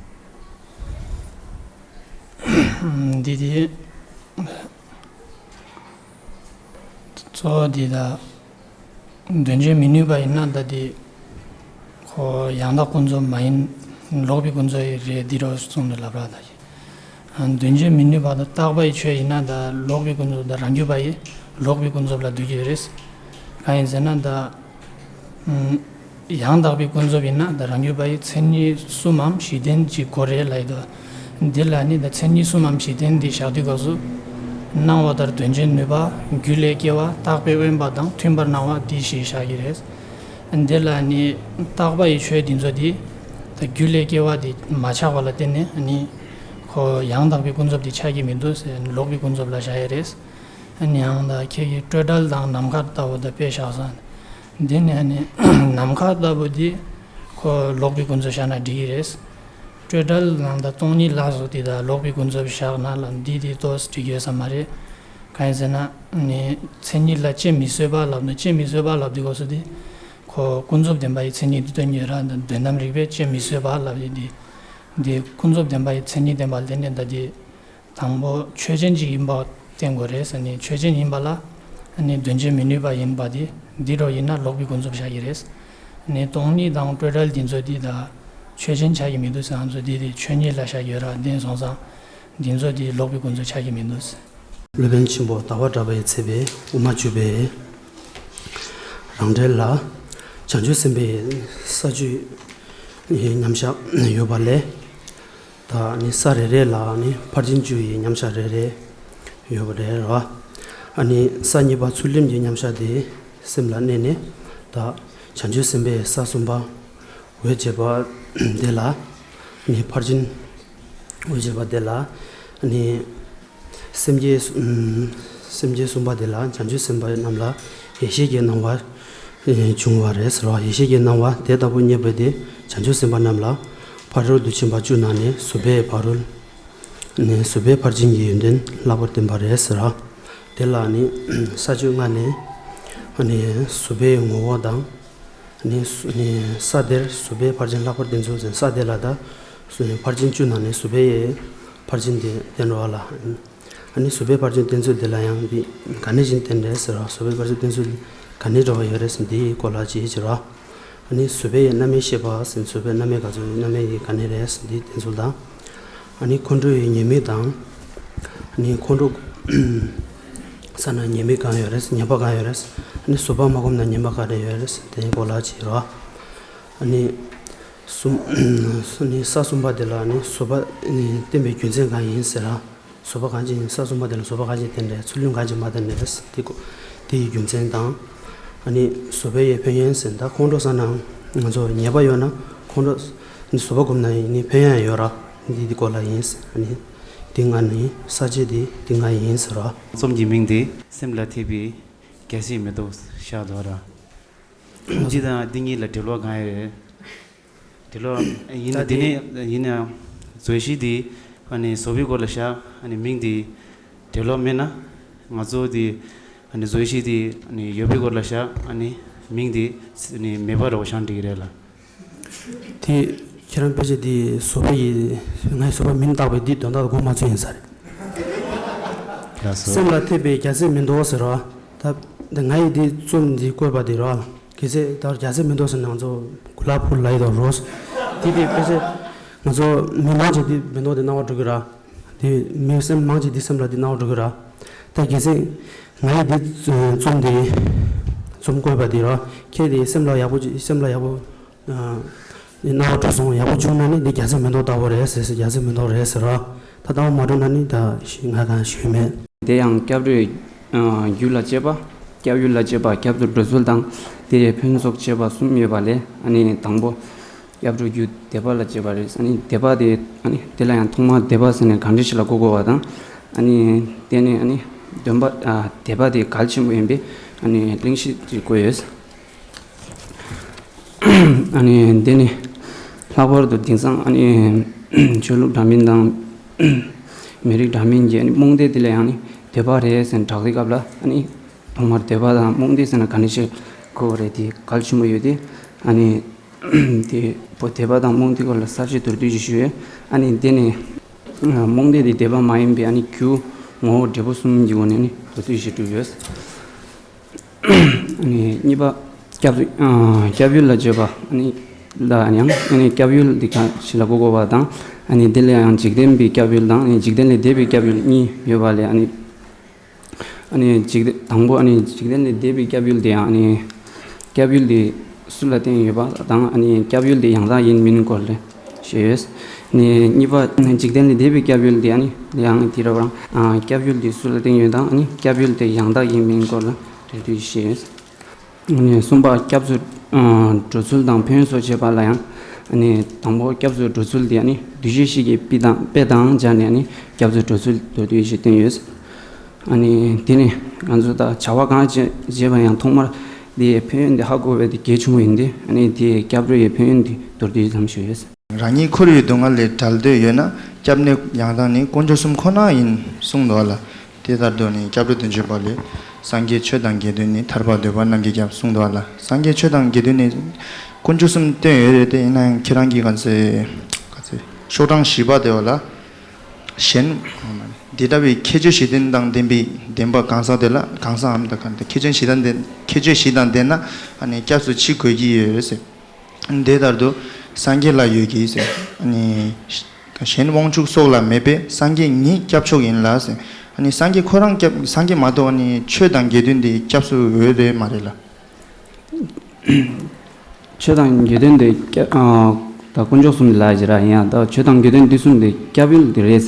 འདི་དེ། གཙོ་བོ་འདི་ད། དོན་བྱེད་མི་ནུས་པ་ཡིན་ན་ད་དེ། ཁོ་ཡང་དག་ཀུན་རྫོབ་མ་ཡིན། ལོག་པའི་ཀུན་རྫོབ་ཡི་རེད་འདི་རོ་གསུངས་འདུག་ལབ་ར་ད་ཞེས། དོན་བྱེད་མི་ནུས་པ་ད་རྟག་པ་ཡི་ཆོས་ཡིན་ན་ད་ལོག་པའི་ཀུན་རྫོབ་ད་རང་རྒྱུད་པ་ཡི་ལོག་པའི་ཀུན་རྫོབ་ལ་འདུ་གི་རེད། གང་ཡིན་ཟེར་ན་ད། ཡང་དག་པའི་ཀུན་རྫོབ་ཡིན་ན་ད་རང་རྒྱུད་པ་ཡི་མཚན་ཉིད་གསུམ་མམ་བཞི་ལྡན་གྱི་སྒོ་རེད་ལབ་ཡི་དོ། འདི་ལ་ནི་ད་མཚན་ཉིད་གསུམ་མམ་བཞི་ལྡན་འདི་བཞག་དུས་སྐབས་སུ། སྣང་བ་ལྟར་དོན་བྱེད་ནུས་པ། རྒྱུ་ལས་སྐྱེ་བ། རྟག་པའི་དབེན་པ་དང་མཐུན་པར་སྣང་བ་འདི་ཞེས་བཞག་གི་རེད། འདི་ལ་ནི་རྟག་པ་ཡི་ཆོས་འདི་ཚོ་འདི། ད་རྒྱུ་ལས་སྐྱེ་བ་འདི་མ་ཆགས་པ་ལ་བརྟེན་ནས་ནི། ཁོ་ཡང་དག་པའི་ཀུན་རྫོབ་འདི་ཆགས་ཀྱི་མི་འདུག་ཟེར་ལོག་པའི་ཀུན་རྫོབ་ལ་བཞག་ཡི་རེད། ཡང་ད་ཁྱེད་ཀྱིས་སྤྲོས་བྲལ་དང་ནམ་མཁའ་ལྟ་བུ་ད་དཔེ་བཞག་སོང་། འདི་ནས་ནི་ནམ་མཁའ་ལྟ་བུ་འདི་ཁོ་ལོག་པའི་ཀུན་རྫོབ་བཞག་ན་འགྲིག་གི་རེད། སྤྲོས་བྲལ་ནང་ད་སྟོང་ཉིད་ལ་སོགས་དེ་ད་ལོག་པའི་ཀུན་རྫོབ་བཞག་ན་ལ་འདི་དེ་ཏོག་ཙམ་འགྲིག་ཡོད་ས་མ་རེད། གང་ཡིན་ཟེར་ན་ནི་མཚན་ཉིད་ལ་དཔྱད་མི་བཟོད་པ་ལབ་ན་དཔྱད་མི་བཟོད་པ་ལབ་དུས་སྐབས་སུ་དེ་ཁོ་ཀུན་རྫོབ་བདེན་པ་ཡི་མཚན་ཉིད་འདི་སྟོན་ཡོད་ར། ད་དོན་དམ་རིགས་པས་དཔྱད་མི་བཟོད་པ་ལབ་ཡོད་དེ། འདི་ཀུན་རྫོབ་བདེན་པ་ཡི་མཚན་ཉིད་བདེན་པ་ལ་བརྟེན་ནས་ད་དེ། དང་པོ་ཆོས་ཅན་ཅིག་ཡིན་པ་བསྟན་དགོས་རེད་ཟེར་ནས་ཆོས་ཅན་ཡིན་པ་ལ་ནི་དོན་བྱེད་མི་ནུས་པ་ཡིན་པ་དེ་འདི་འདྲ་ཡིན་ན་ལོག་པའི་ཀུན་རྫོབ་བཞག་གི་རེད། ནི་སྟོང་ཉིད་དང་སྤྲོས་བྲལ་འདི་ཚོ་འདི་ད་ཆོས་ཅན་ཆགས་ཀྱི་མི་འདུག་ཟེར། ང་ཚོ་འདི་དེ་ཆོས་ཉིད་ལ་བཞག་ཡོད་ར། འདི་སོང་ཙང་འདི་ཚོ་འདི་ལོག་པའི་ཀུན་རྫོབ་ཆགས་ཀྱི་མི་འདུག་ཟེར། སློབ་དཔོན་ཆེན་པོ་ཟླ་བ་གྲགས་པས་མཛད་པའི་དབུ་མ་འཇུག་པའི་རང་འགྲེལ་ལ་བྱང་ཆུབ་སེམས་དཔའི་ས་བཅུའི་མཉམ་བཞག་ཡོད་པ་ལས། ད་ནི་ས་རེ་རེ་ལ་ནི་ཕར་ཕྱིན་བཅུ་ཡི་མཉམ་བཞག་རེ་རེ་ཡོད་པ་རེད་ར། ཨ་ནི་ས་གཉིས་པ་ཚུལ་ཁྲིམས་ཀྱི་མཉམ་བཞག་དེ་སེམས་ལ་གནས་ནས། ད་བྱང་ཆུབ་སེམས་དཔའི་ས་གསུམ་པ་འོད་བྱེད་པ་དེ་ལ་ནི་ཕར་ཕྱིན་འོད་བྱེད་པ་དེ་ལ་ནི། སེམས་བསྐྱེད། སེམས་བསྐྱེད་གསུམ་པ་དེ་ལ་བྱང་ཆུབ་སེམས་དཔའ་རྣམས་ལ་ཡེ་ཤེས་ཀྱི་སྣང་བ་བྱུང་བ་རེད་ཟེར་བ། ཡེ་ཤེས་ཀྱི་སྣང་བ་དེ་ལྟ་བུ་རྙེད་པ་དེ་བྱང་ཆུབ་སེམས་དཔའ་རྣམས་ལ་ཕ་རོལ་ཏུ་ཕྱིན་པ་བཅུ་ནང་ནས་གཟུགས་པའི་ཕ་རོལ་ནས་གཟུགས་པའི་ཕར་ཕྱིན་གྱི་ཡོན་ཏན་ལྷག་པར་བསྟན་པ་རེད་ཟེར་བ། དེ་ལ་ནི་ས་བཅུ་ལྔ་ནས་ནི་གཟུགས་པའི་ངོ་བོ་དང་། ནི་ནི་ས་དེར་གཟུགས་པའི་ཕར་ཕྱིན་ལྷག་པར་བསྟན་ཚུལ་ཟེར། ས་དེ་ལ་ད་ཕར་ཕྱིན་བཅུ་ནང་ནས་གཟུགས་པའི་ཕར་ཕྱིན་དེ་བསྟན་རོགས་ལ། ཨ་ནི་གཟུགས་པའི་ཕར་ཕྱིན་བསྟན་ཚུལ་འདི་ལ་ཡང་འདི་ག་ནས་བཞིན་བསྟན་རེད་ཟེར་བ། གཟུགས་པའི་ཕར་ཕྱིན་བསྟན་ཚུལ་ག་ནས་འགྲོ་བ་ཡོད་རེད་ཟེར་འདིའི་སྐོར་ལ་ཅིག་ཟེར་བ། ཨ་ནི་བཟོད་པའི་རྣམ་སྨིན་བཤད་པ་ཟེར། བཟོད་པའི་རྣམ་སྨིན་ག་ཚོད། རྣམ་སྨིན་དེ་ག་ནས་རེད་ཟེར། འདི་དེ་ཚོ་དང་། ཨ་ནི་ཁོང་ཁྲོ་ཡི་ཉེས་དམིགས་དང་། ཨ་ནི་ཁོང་ཁྲོ་ས་ན་ཉེས་དམིགས་གང་ཡོད་རེད། ཉེས་པ་གང་ཡོད་རེད། ཨ་ནི་བཟོད་པ་མ་བསྒོམས་ན་ཉེས་པ་ག་རེ་ཡོད་རེད། དེའི་སྐོར་ལ་ཅིག་རོ། ཨ་ནི་གསུམ། ཨ་ནི་ས་གསུམ་པ་དེ་ལ་ཨ་ནི་བཟོད་པ་ཨ་ནི་བསྟེན་པའི་རྒྱུ་མཚན་གང་ཡིན་ཟེར་ར། བཟོད་པ་གང་ཅི་ཡིན། ས་གསུམ་པ་དེ་ལ་བཟོད་པ་གང་ཅི་བསྟེན་རེད། ཚུལ་ཁྲིམས་གང་ཅི་མ་བསྟེན་རེད། དེ་ཀོ་དེ་ཡི་རྒྱུ་མཚན་དང་། ཨ་ནི་བཟོད་པའི་ཕན་ཡོན་ཟེར། ད་ཁོང་ཁྲོ་ཟ་ན་ང་ཚོ་ཉེས་པ་ཡོད་ན་ཁོང་ཁྲོ་ནི་བཟོད་པ་བསྒོམས་ན་ཡིན་ནི་ཕན་ཡོན་ཡོད་ར། འདི་འདི་སྐོར་ལ་ཡིན། ཨ་ནི་འདི་ལྔ་ནི་ས་བཅད་འདི་འདི་ལྔ་ཡིན་ཟེར་ར། རྩོམ་གྱི་མིང་དེ་སེམས་ལ་ཐེབས་པའི་རྒྱལ་སྲས་མེ་ཏོག་ཤར་འདུག་ར། འདི་དང་འདི་གཉིས་ལ་འབྲེལ་བ་གང་ཡོད་རེད། དེ་ལོ་ཡིན་ད་དེ་དེ་ནས་ཡིན་ན་བཟོད་ཤེས་དེ་ཨ་ནི་བཟོད་པའི་སྐོར་ལ་བཞག་ཨ་ནི་མིང་དེ་འབྲེལ་ལོ་མེད་ན་ང་ཚོ་དེ་ཨ་ནི་བཟོད་ཤེས་དེ་ཨ་ནི་ཡོད་པའི་སྐོར་ལ་བཞག་ཨ་ནི་མིང་དེ་ཨ་ནི་མེད་པ་རོ་བཞག་འགྲིག་གི་རེད་ལ། དེ་ཁྱེད་རང་དཔེ་ཆ་དེ་བཟོད་པ་ཡི་ངའི་བཟོད་པ་མིང་བཏགས་པའི་དེ་དོན་དག་གོ་མ་ཚོད་ཡིན་ས་རེད། ཡ་བཟོད། སེམས་ལ་ཐེབས་པའི་རྒྱལ་སྲས་མེ་ཏོག་ཟེར་རོ། ད་ད་ང་ཡི་འདི་རྩོམ་འདི་བཀོད་པ་འདི་རོ། གལ་སྲིད་ད་རྒྱལ་སྲས་མེ་ཏོག་ཟེར་ན་ང་ཚོ་གུ་ལབ་ཕུལ་ལ་ཡི་དང་རོ། དེ་དེ་དཔེ་ཆ་ང་ཚོ་མི་མང་ཆེ་འདི་མེ་ཏོག་འདི་སྣང་བ་འགྲོ་གི་ར། དེ་མི་སེམས་མང་ཆེ་འདི་སེམས་ལ་འདི་སྣང་བ་འགྲོ་གི་ར། ད་གལ་སྲིད་ང་ཡི་འདི་རྩོམ་འདི་རྩོམ་བཀོད་པ་འདི་རོ། ཁྱེད་དེ་སེམས་ལ་ཡག་པོ་ཅིག་སེམས་ལ་ཡག་པོ་ཨ་སྣང་བ་འགྲོ་སོང་། ཡག་པོ་བྱུང་ན་ནི་འདི་རྒྱལ་སྲས་མེ་ཏོག་ལྟ་བུ་རེད་ཟེར་ཟེར། རྒྱལ་སྲས་མེ་ཏོག་རེད་ཟེར་རོ། ད་ལྟ་བ་མ་འགྲོ་ན་ནི་ད་ང་གང་ཞུས་མེད། དེ་ཡང་སྐྱབས་འགྲོའི་ཨ་རྒྱུད་ལ་སྐྱེས་པ། སྐྱབས་ཡུལ་ལ་སྐྱེས་པ། སྐྱབས་སུ་འགྲོ་ཚུལ་དང་། དེ་ཡི་ཕན་ཚུན་སྐྱེས་པ་གསུམ་ཡོད་པ་ལས། ཨ་ནི་དང་པོ་སྐྱབས་འགྲོ་རྒྱུ་དད་པ་ལ་སྐྱེས་པ་རེད། ཨ་ནི་དད་པ་དེ་ཨ་ནི་དེ་ལ་ཡང་ཐོག་མར་དད་པ་ཟེར་ནས་གང་འདྲ་ཞིག་ལ་གོ་དགོས་པ་དང་། ཨ་ནི་དེ་ནས་ཨ་ནི་འདོན་པ་ཨ་དད་པ་དེ་གལ་ཆེན་པོ་ཡིན་པས་ཨ་ནི་གླེང་གཞི་ཅིག་བཀོད་ཡོད། ཨ་ནི་དེ་ནི་ལྷག་པར་དུ་དེང་སང་ཨ་ནི་ཆོས་ལུགས་འདྲ་མིན་དང་མི་རིགས་འདྲ་མིན་གྱི་ཨ་ནི་རྨོངས་དད་དེ་ལ་ཡང་ནི་དད་པ་རེད་ཟེར་གྲགས་དེ་སྐབས་ལ་ཨ་ནི་ཐོག་མར་དད་པ་དང་རྨོངས་དད་ཟེར་ན་ག་འདྲ་ཞིག་གོ་བ་རེད། དེ་གལ་ཆེན་པོ་ཡོད་དེ། ཨ་ནི་དེ་བོ་དད་པ་དང་རྨོངས་དད་སྐོར་ལ་གསལ་བཤད་མདོར་བསྡུས་ཤིག་ཞུ་ཡས། ཨ་ནི་དེ་ནི་རྨོངས་དད་དེ་དད་པ་མ་ཡིན་པའི་ཨ་ནི་རྒྱུ་ངོ་བོ་འབྲས་བུ་གསུམ་གྱི་སྒོ་ནས་ནི་མདོར་བསྡུས་ཤིག་གྲུབ་ཡོད། ཨ་ནི་གཉིས་པ་སྐྱབས་སུ་ཨ་སྐྱབས་ཡུལ་ལ་སྤྱོད་པ། ཨ་ནི་ལ་ཡང་ཨ་ནི་སྐྱབས་ཡུལ་འདི་ག་ཞིག་ལ་གོ་དགོས་པ་དང་། ཨ་ནི་དེ་ལ་ཡང་འཇིག་རྟེན་པའི་སྐྱབས་ཡུལ་དང་། ཨ་ནི་འཇིག་རྟེན་ལས་འདས་པའི་སྐྱབས་ཡུལ་གཉིས་ཡོད་པ་ལས། ཨ་ནི་ཨ་ནི་འཇིག་རྟེན་དང་པོ་ཨ་ནི་འཇིག་རྟེན་ལས་འདས་པའི་སྐྱབས་ཡུལ་དེ་ཡང་ཨ་ནི་སྐྱབས་ཡུལ་དེ་སུ་ལ་བརྟེན་ཡོད་པ་དང་། ཨ་ནི་སྐྱབས་ཡུལ་དེ་ཡང་དག་ཡིན་མིན་སྐོར་ལ་ཞུས་ཡོད། ཨ་ནི་གཉིས་པ་འཇིག་རྟེན་ལས་འདས་པའི་སྐྱབས་ཡུལ་དེ་ཨ་ནི་ཡང་དེ་ར་བ་རང་ཨ་སྐྱབས་ཡུལ་དེ་སུ་ལ་བརྟེན་ཡོད་དང་། ཨ་ནི་སྐྱབས་ཡུལ་དེ་ཡང་དག་ཡིན་མིན་སྐོར་ལ་འགྲེལ་བརྗོད་ཞུས་ཡོད། ཨ་ནི་གསུམ་པ་སྐྱབས་སུ་ཨ་འགྲོ་ཚུལ་དང་ཕན་ཡོན་སོགས་བྱེད་པ་ལ་ཡང་། ཨ་ནི་དང་པོ་སྐྱབས་སུ་འགྲོ་ཚུལ་དེ་ཨ་ནི་འདུ་ཤེས་བཞི་གི་དཔེ་དང་དཔེ་དང་སྦྱར་ནས་ཨ་ནི་སྐྱབས་སུ་འགྲོ་ཚུལ་མདོར་བསྡུས་ཤིག་བསྟན་ཡོད། ཨ་ནི་དེ་ནི་ང་ཚོ་ད་བྱ་བ་གང་བྱེད་བྱེད་པ་ཡང་ཐོག་མར་དེའི་ཕན་ཡོན་དེ་ཧ་གོ་བའི་དེ་གལ་ཆེན་པོ་ཡིན་ཏེ། ཨ་ནི་དེའི་སྐྱབས་འགྲོ་ཡི་ཕན་ཡོན་དེ་མདོར་བསྡུས་ཙམ་ཞུ་ཡོད། རང་ཉིད་འཁོར་བའི་སྡུག་བསྔལ་ལས་བྲལ་འདོད་ཡོད་ན། སྐྱབས་གནས་ཡང་དག་ནི་དཀོན་མཆོག་གསུམ་ཁོ་ན་ཡིན་གསུངས་འདུག་བ་ལ། དེ་ལྟར་དུ་ནི་སྐྱབས་འགྲོ་དོན་སྤྱོད་པ་ལས། སངས་རྒྱས་ཆོས་དང་དགེ་འདུན་ནི། ཐར་པ་འདོད་པ་རྣམས་ཀྱི་སྐྱབས་གསུངས་འདུག་བ་ལ། སངས་རྒྱས་ཆོས་དང་དགེ་འདུན་ནི་དཀོན་མཆོག་གསུམ་བསྟན་ཡོད་རེད་དེ། ཡིན་ན་ཡང་ཁྱེད་རང་གིས་ག་ཚོད་ག་ཚོད་ཤོག་གྲངས་བཞི་པ་དེ་བ་ལ། གཞན་འདི་ལྟ་བུའི་ཁྱད་ཆོས་བཞི་ལྡན་དང་ལྡན་པའི་ལྡན་པ་གང་ཟག་དེ་ལ། གང་ཟག་འམ་ད་ག་ཁྱད་ཆོས་བཞི་དང་ལྡན། ཁྱད་ཆོས་བཞི་དང་ལྡན་ན་ཨ་ནི་སྐྱབས་སུ་མཆི་དགོས་ཀྱི་ཡོད་ཟེར། དེ་ལྟར་དུ་སངས་རྒྱས་ལ་ཡོད་ཀྱི་ཟེར། ཨ་ནི་གཞན་དབང་ཕྱུག་སོགས་ལ་མེད་པས། སངས་རྒྱས་ཉིད་སྐྱབས་མཆོག་ཡིན་ལ་ཟེར། ཨ་ནི་སངས་རྒྱས་ཁོ་རང་སྐྱབས། སངས་རྒྱས་མ་གཏོགས་ཨ་ནི་ཆོས་དང་དགེ་འདུན་དེ་སྐྱབས་སུ་འོས་རེད་མ་རེད་ལ། ཆོས་དང་དགེ་འདུན་དེ་སྐྱབས་ཨ་ད་དཀོན་མཆོག་གསུམ་ལ་ཡ་ར་ཡིན་ཡང་། ད་ཆོས་དང་དགེ་འདུན་འདི་གསུམ་དེ་སྐྱབས་ཡུལ་དེ་རེད།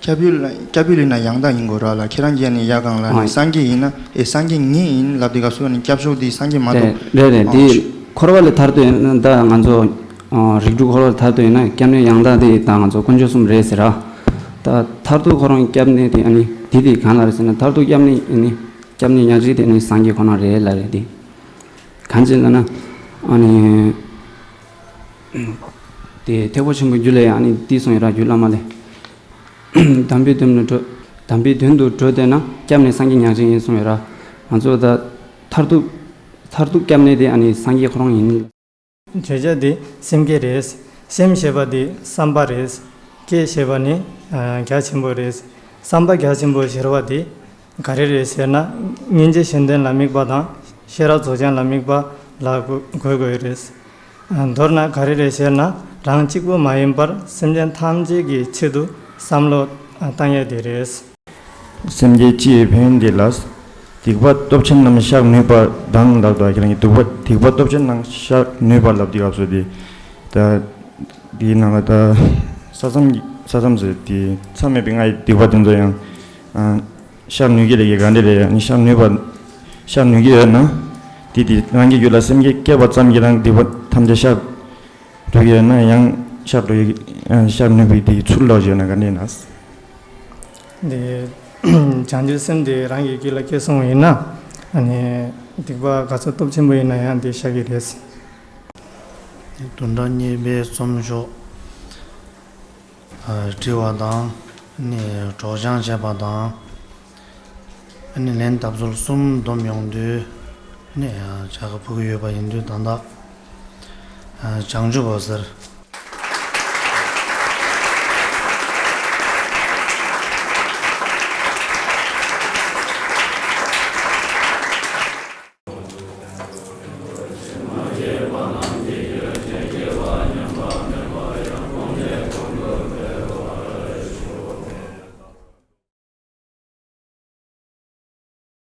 སྐྱབས་ཡུལ་ལ། སྐྱབས་ཡུལ་ཡིན་ན་ཡང་དག་ཡིན་དགོས་ར་ལ། ཁྱེད་རང་གིས་ནི་ཡ་གང་ལ་ནི་ཨ་སངས་རྒྱས་ཡིན་ན། ཨེ་སངས་རྒྱས་ཉིད་ཡིན་ལབ་དེ་ག་སུ་ནི་སྐྱབས་མཆོག་དེ་སངས་རྒྱས་མ་གཏོགས། རེད་རེད། དེ་འཁོར་བ་ལས་ཐར་འདོད་ཡིན་ན། ད་ང་ཚོ་ཨ་རིགས་དྲུག་འཁོར་བ་ལས་ཐར་འདོད་ཡིན་ན་སྐྱབས་གནས་ཡང་དག་དེ་ད་ང་ཚོ་དཀོན་མཆོག་གསུམ་རེད་ཟེར་ར། ད་མཐར་ཐུག་ཁོ་རང་སྐྱབས་གནས་དེ་ཨ་ནི་དེ་དེ་གང་ལ་རེད་ཟེར་ན། མཐར་ཐུག་སྐྱབས་གནས་ཨ་ནི་སྐྱབས་གནས་ཉག་གཅིག་དེ་ནི་སངས་རྒྱས་ཁོ་ན་རེད་ལ་རེད། དེ་གང་ཅི་ལ་ན་ཨ་ནི་དེ་ཐེག་པ་ཆེན་པོའི་རྒྱུད་ལ་ཡང་ཨ་ནི་དེ་གསུངས་ཡོད་ར། རྒྱུད་བླ་མ་ལས། དམ་པའི་དོན་དུ་འགྲོ། དམ་པའི་དོན་དུ་འགྲོ་འདོད་ན། སྐྱབས་གནས་སངས་རྒྱས་ཉག་གཅིག་ཡིན་གསུངས་ཡོད་ར། ང་ཚོ་ད་མཐར་ཐུག་མཐར་ཐུག་སྐྱབས་གནས་དེ་ཨ་ནི་སངས་རྒྱས་ཁོ་རང་ཡིན། བརྗོད་བྱ་འདི་སེམས་བསྐྱེད་རེད། སེམས་ཞེས་པ་འདི་བསམ་པ་རེད། བསྐྱེད་ཞེས་པ་ནི་ཨ་རྒྱ་ཆེན་པོ་རེད། བསམ་པ་རྒྱ་ཆེན་པོ་ཟེར་བ་འདི་ག་རེ་རེད་ཟེར་ན། སྙིང་རྗེ་གཞན་དོན་ལ་དམིགས་པ་དང་། ཤེས་རབ་རྫོགས་བྱང་ལ་དམིགས་པ། ལ་གོ་གོ་དགོས་རེད། མདོར་ན་ག་རེ་རེད་ཟེར་ན། རང་གཅིག་པུ་མ་ཡིན་པར་སེམས་ཅན་ཐམས་ཅད་ཀྱི་ཆེད་དུ་བསམ་བློ་བཏང་ཡས་དེ་རེད། སེམས་ཅན་སྤྱི་ཡི་ཕན་ཡོན་དེ་ལ། སྡིག་པ་སྟོབས་ཆེན་རྣམས་བཤགས་ནུས་པ་དང་ལབ་དུས། ཁྱེད་རང་གིས་སྡིག་པ་སྡིག་པ་སྟོབས་ཆེན་རྣམས་བཤགས་ནུས་པ་ལབ་དུས་སྐབས་སུ་དེ། ད་དེའི་ནང་ལ་ད་ས་མཚམས་ས་མཚམས་ཟེར་དེ་མཚམས་མེད་པའི་ང་ཡི་སྡིག་པ་དེ་ཚོ་ཡང་བཤགས་ནུས་ཀྱི་རེད། ག་འདྲ་རེད། ཨ་ནི་བཤགས་ནུས་པ་བཤགས་ནུས་ཀྱི་ཡོད་ན། དེ་དེ་རང་གི་རྒྱུད་ལ་སེམས་བསྐྱེད་བསྐྱེད་པ་ཙམ་གྱིས་རང་སྡིག་པ་ཐམས་ཅད་བཤགས་འགྲོ་གི་ཡོད་ན། ཡང་བཤགས་འགྲོ་ཡི་བཤགས་ནུས་པའི་དེའི་ཚུལ་ལོག་ཡོད་ན་ག་འདྲ་ཡིན་ན། འདི་བྱང་ཆུབ་སེམས་དེ་རང་གི་རྒྱུད་ལ་སྐྱེས་སོང་བ་ཡིན་ན། ཨ་ནི་སྡིག་པ་ག་ཚོད་སྟོབས་ཆེན་པོ་ཡིན་ན་ཡང་དེ་བཤགས་ཀྱི་རེད། བདུན་ཕྲག་གཉིས་པའི་རྩོམ་ཤོག་ཨ། བྲིས་པ་དང་། ཨ་ནི་སྒྲོག་སྦྱང་བྱས་པ་དང་། ཨ་ནི་ལན་བཏབ་ཚུལ་གསུམ་བསྡོམས་ཡོང་དུས། ཨ་ནི་བྱ་དགའ་ཕུལ་གྱི་ཡོད་པ་ཡིན་དུས། ད་ལྟ་ཨ་བྱང་ཆུབ་པ་ཟེར།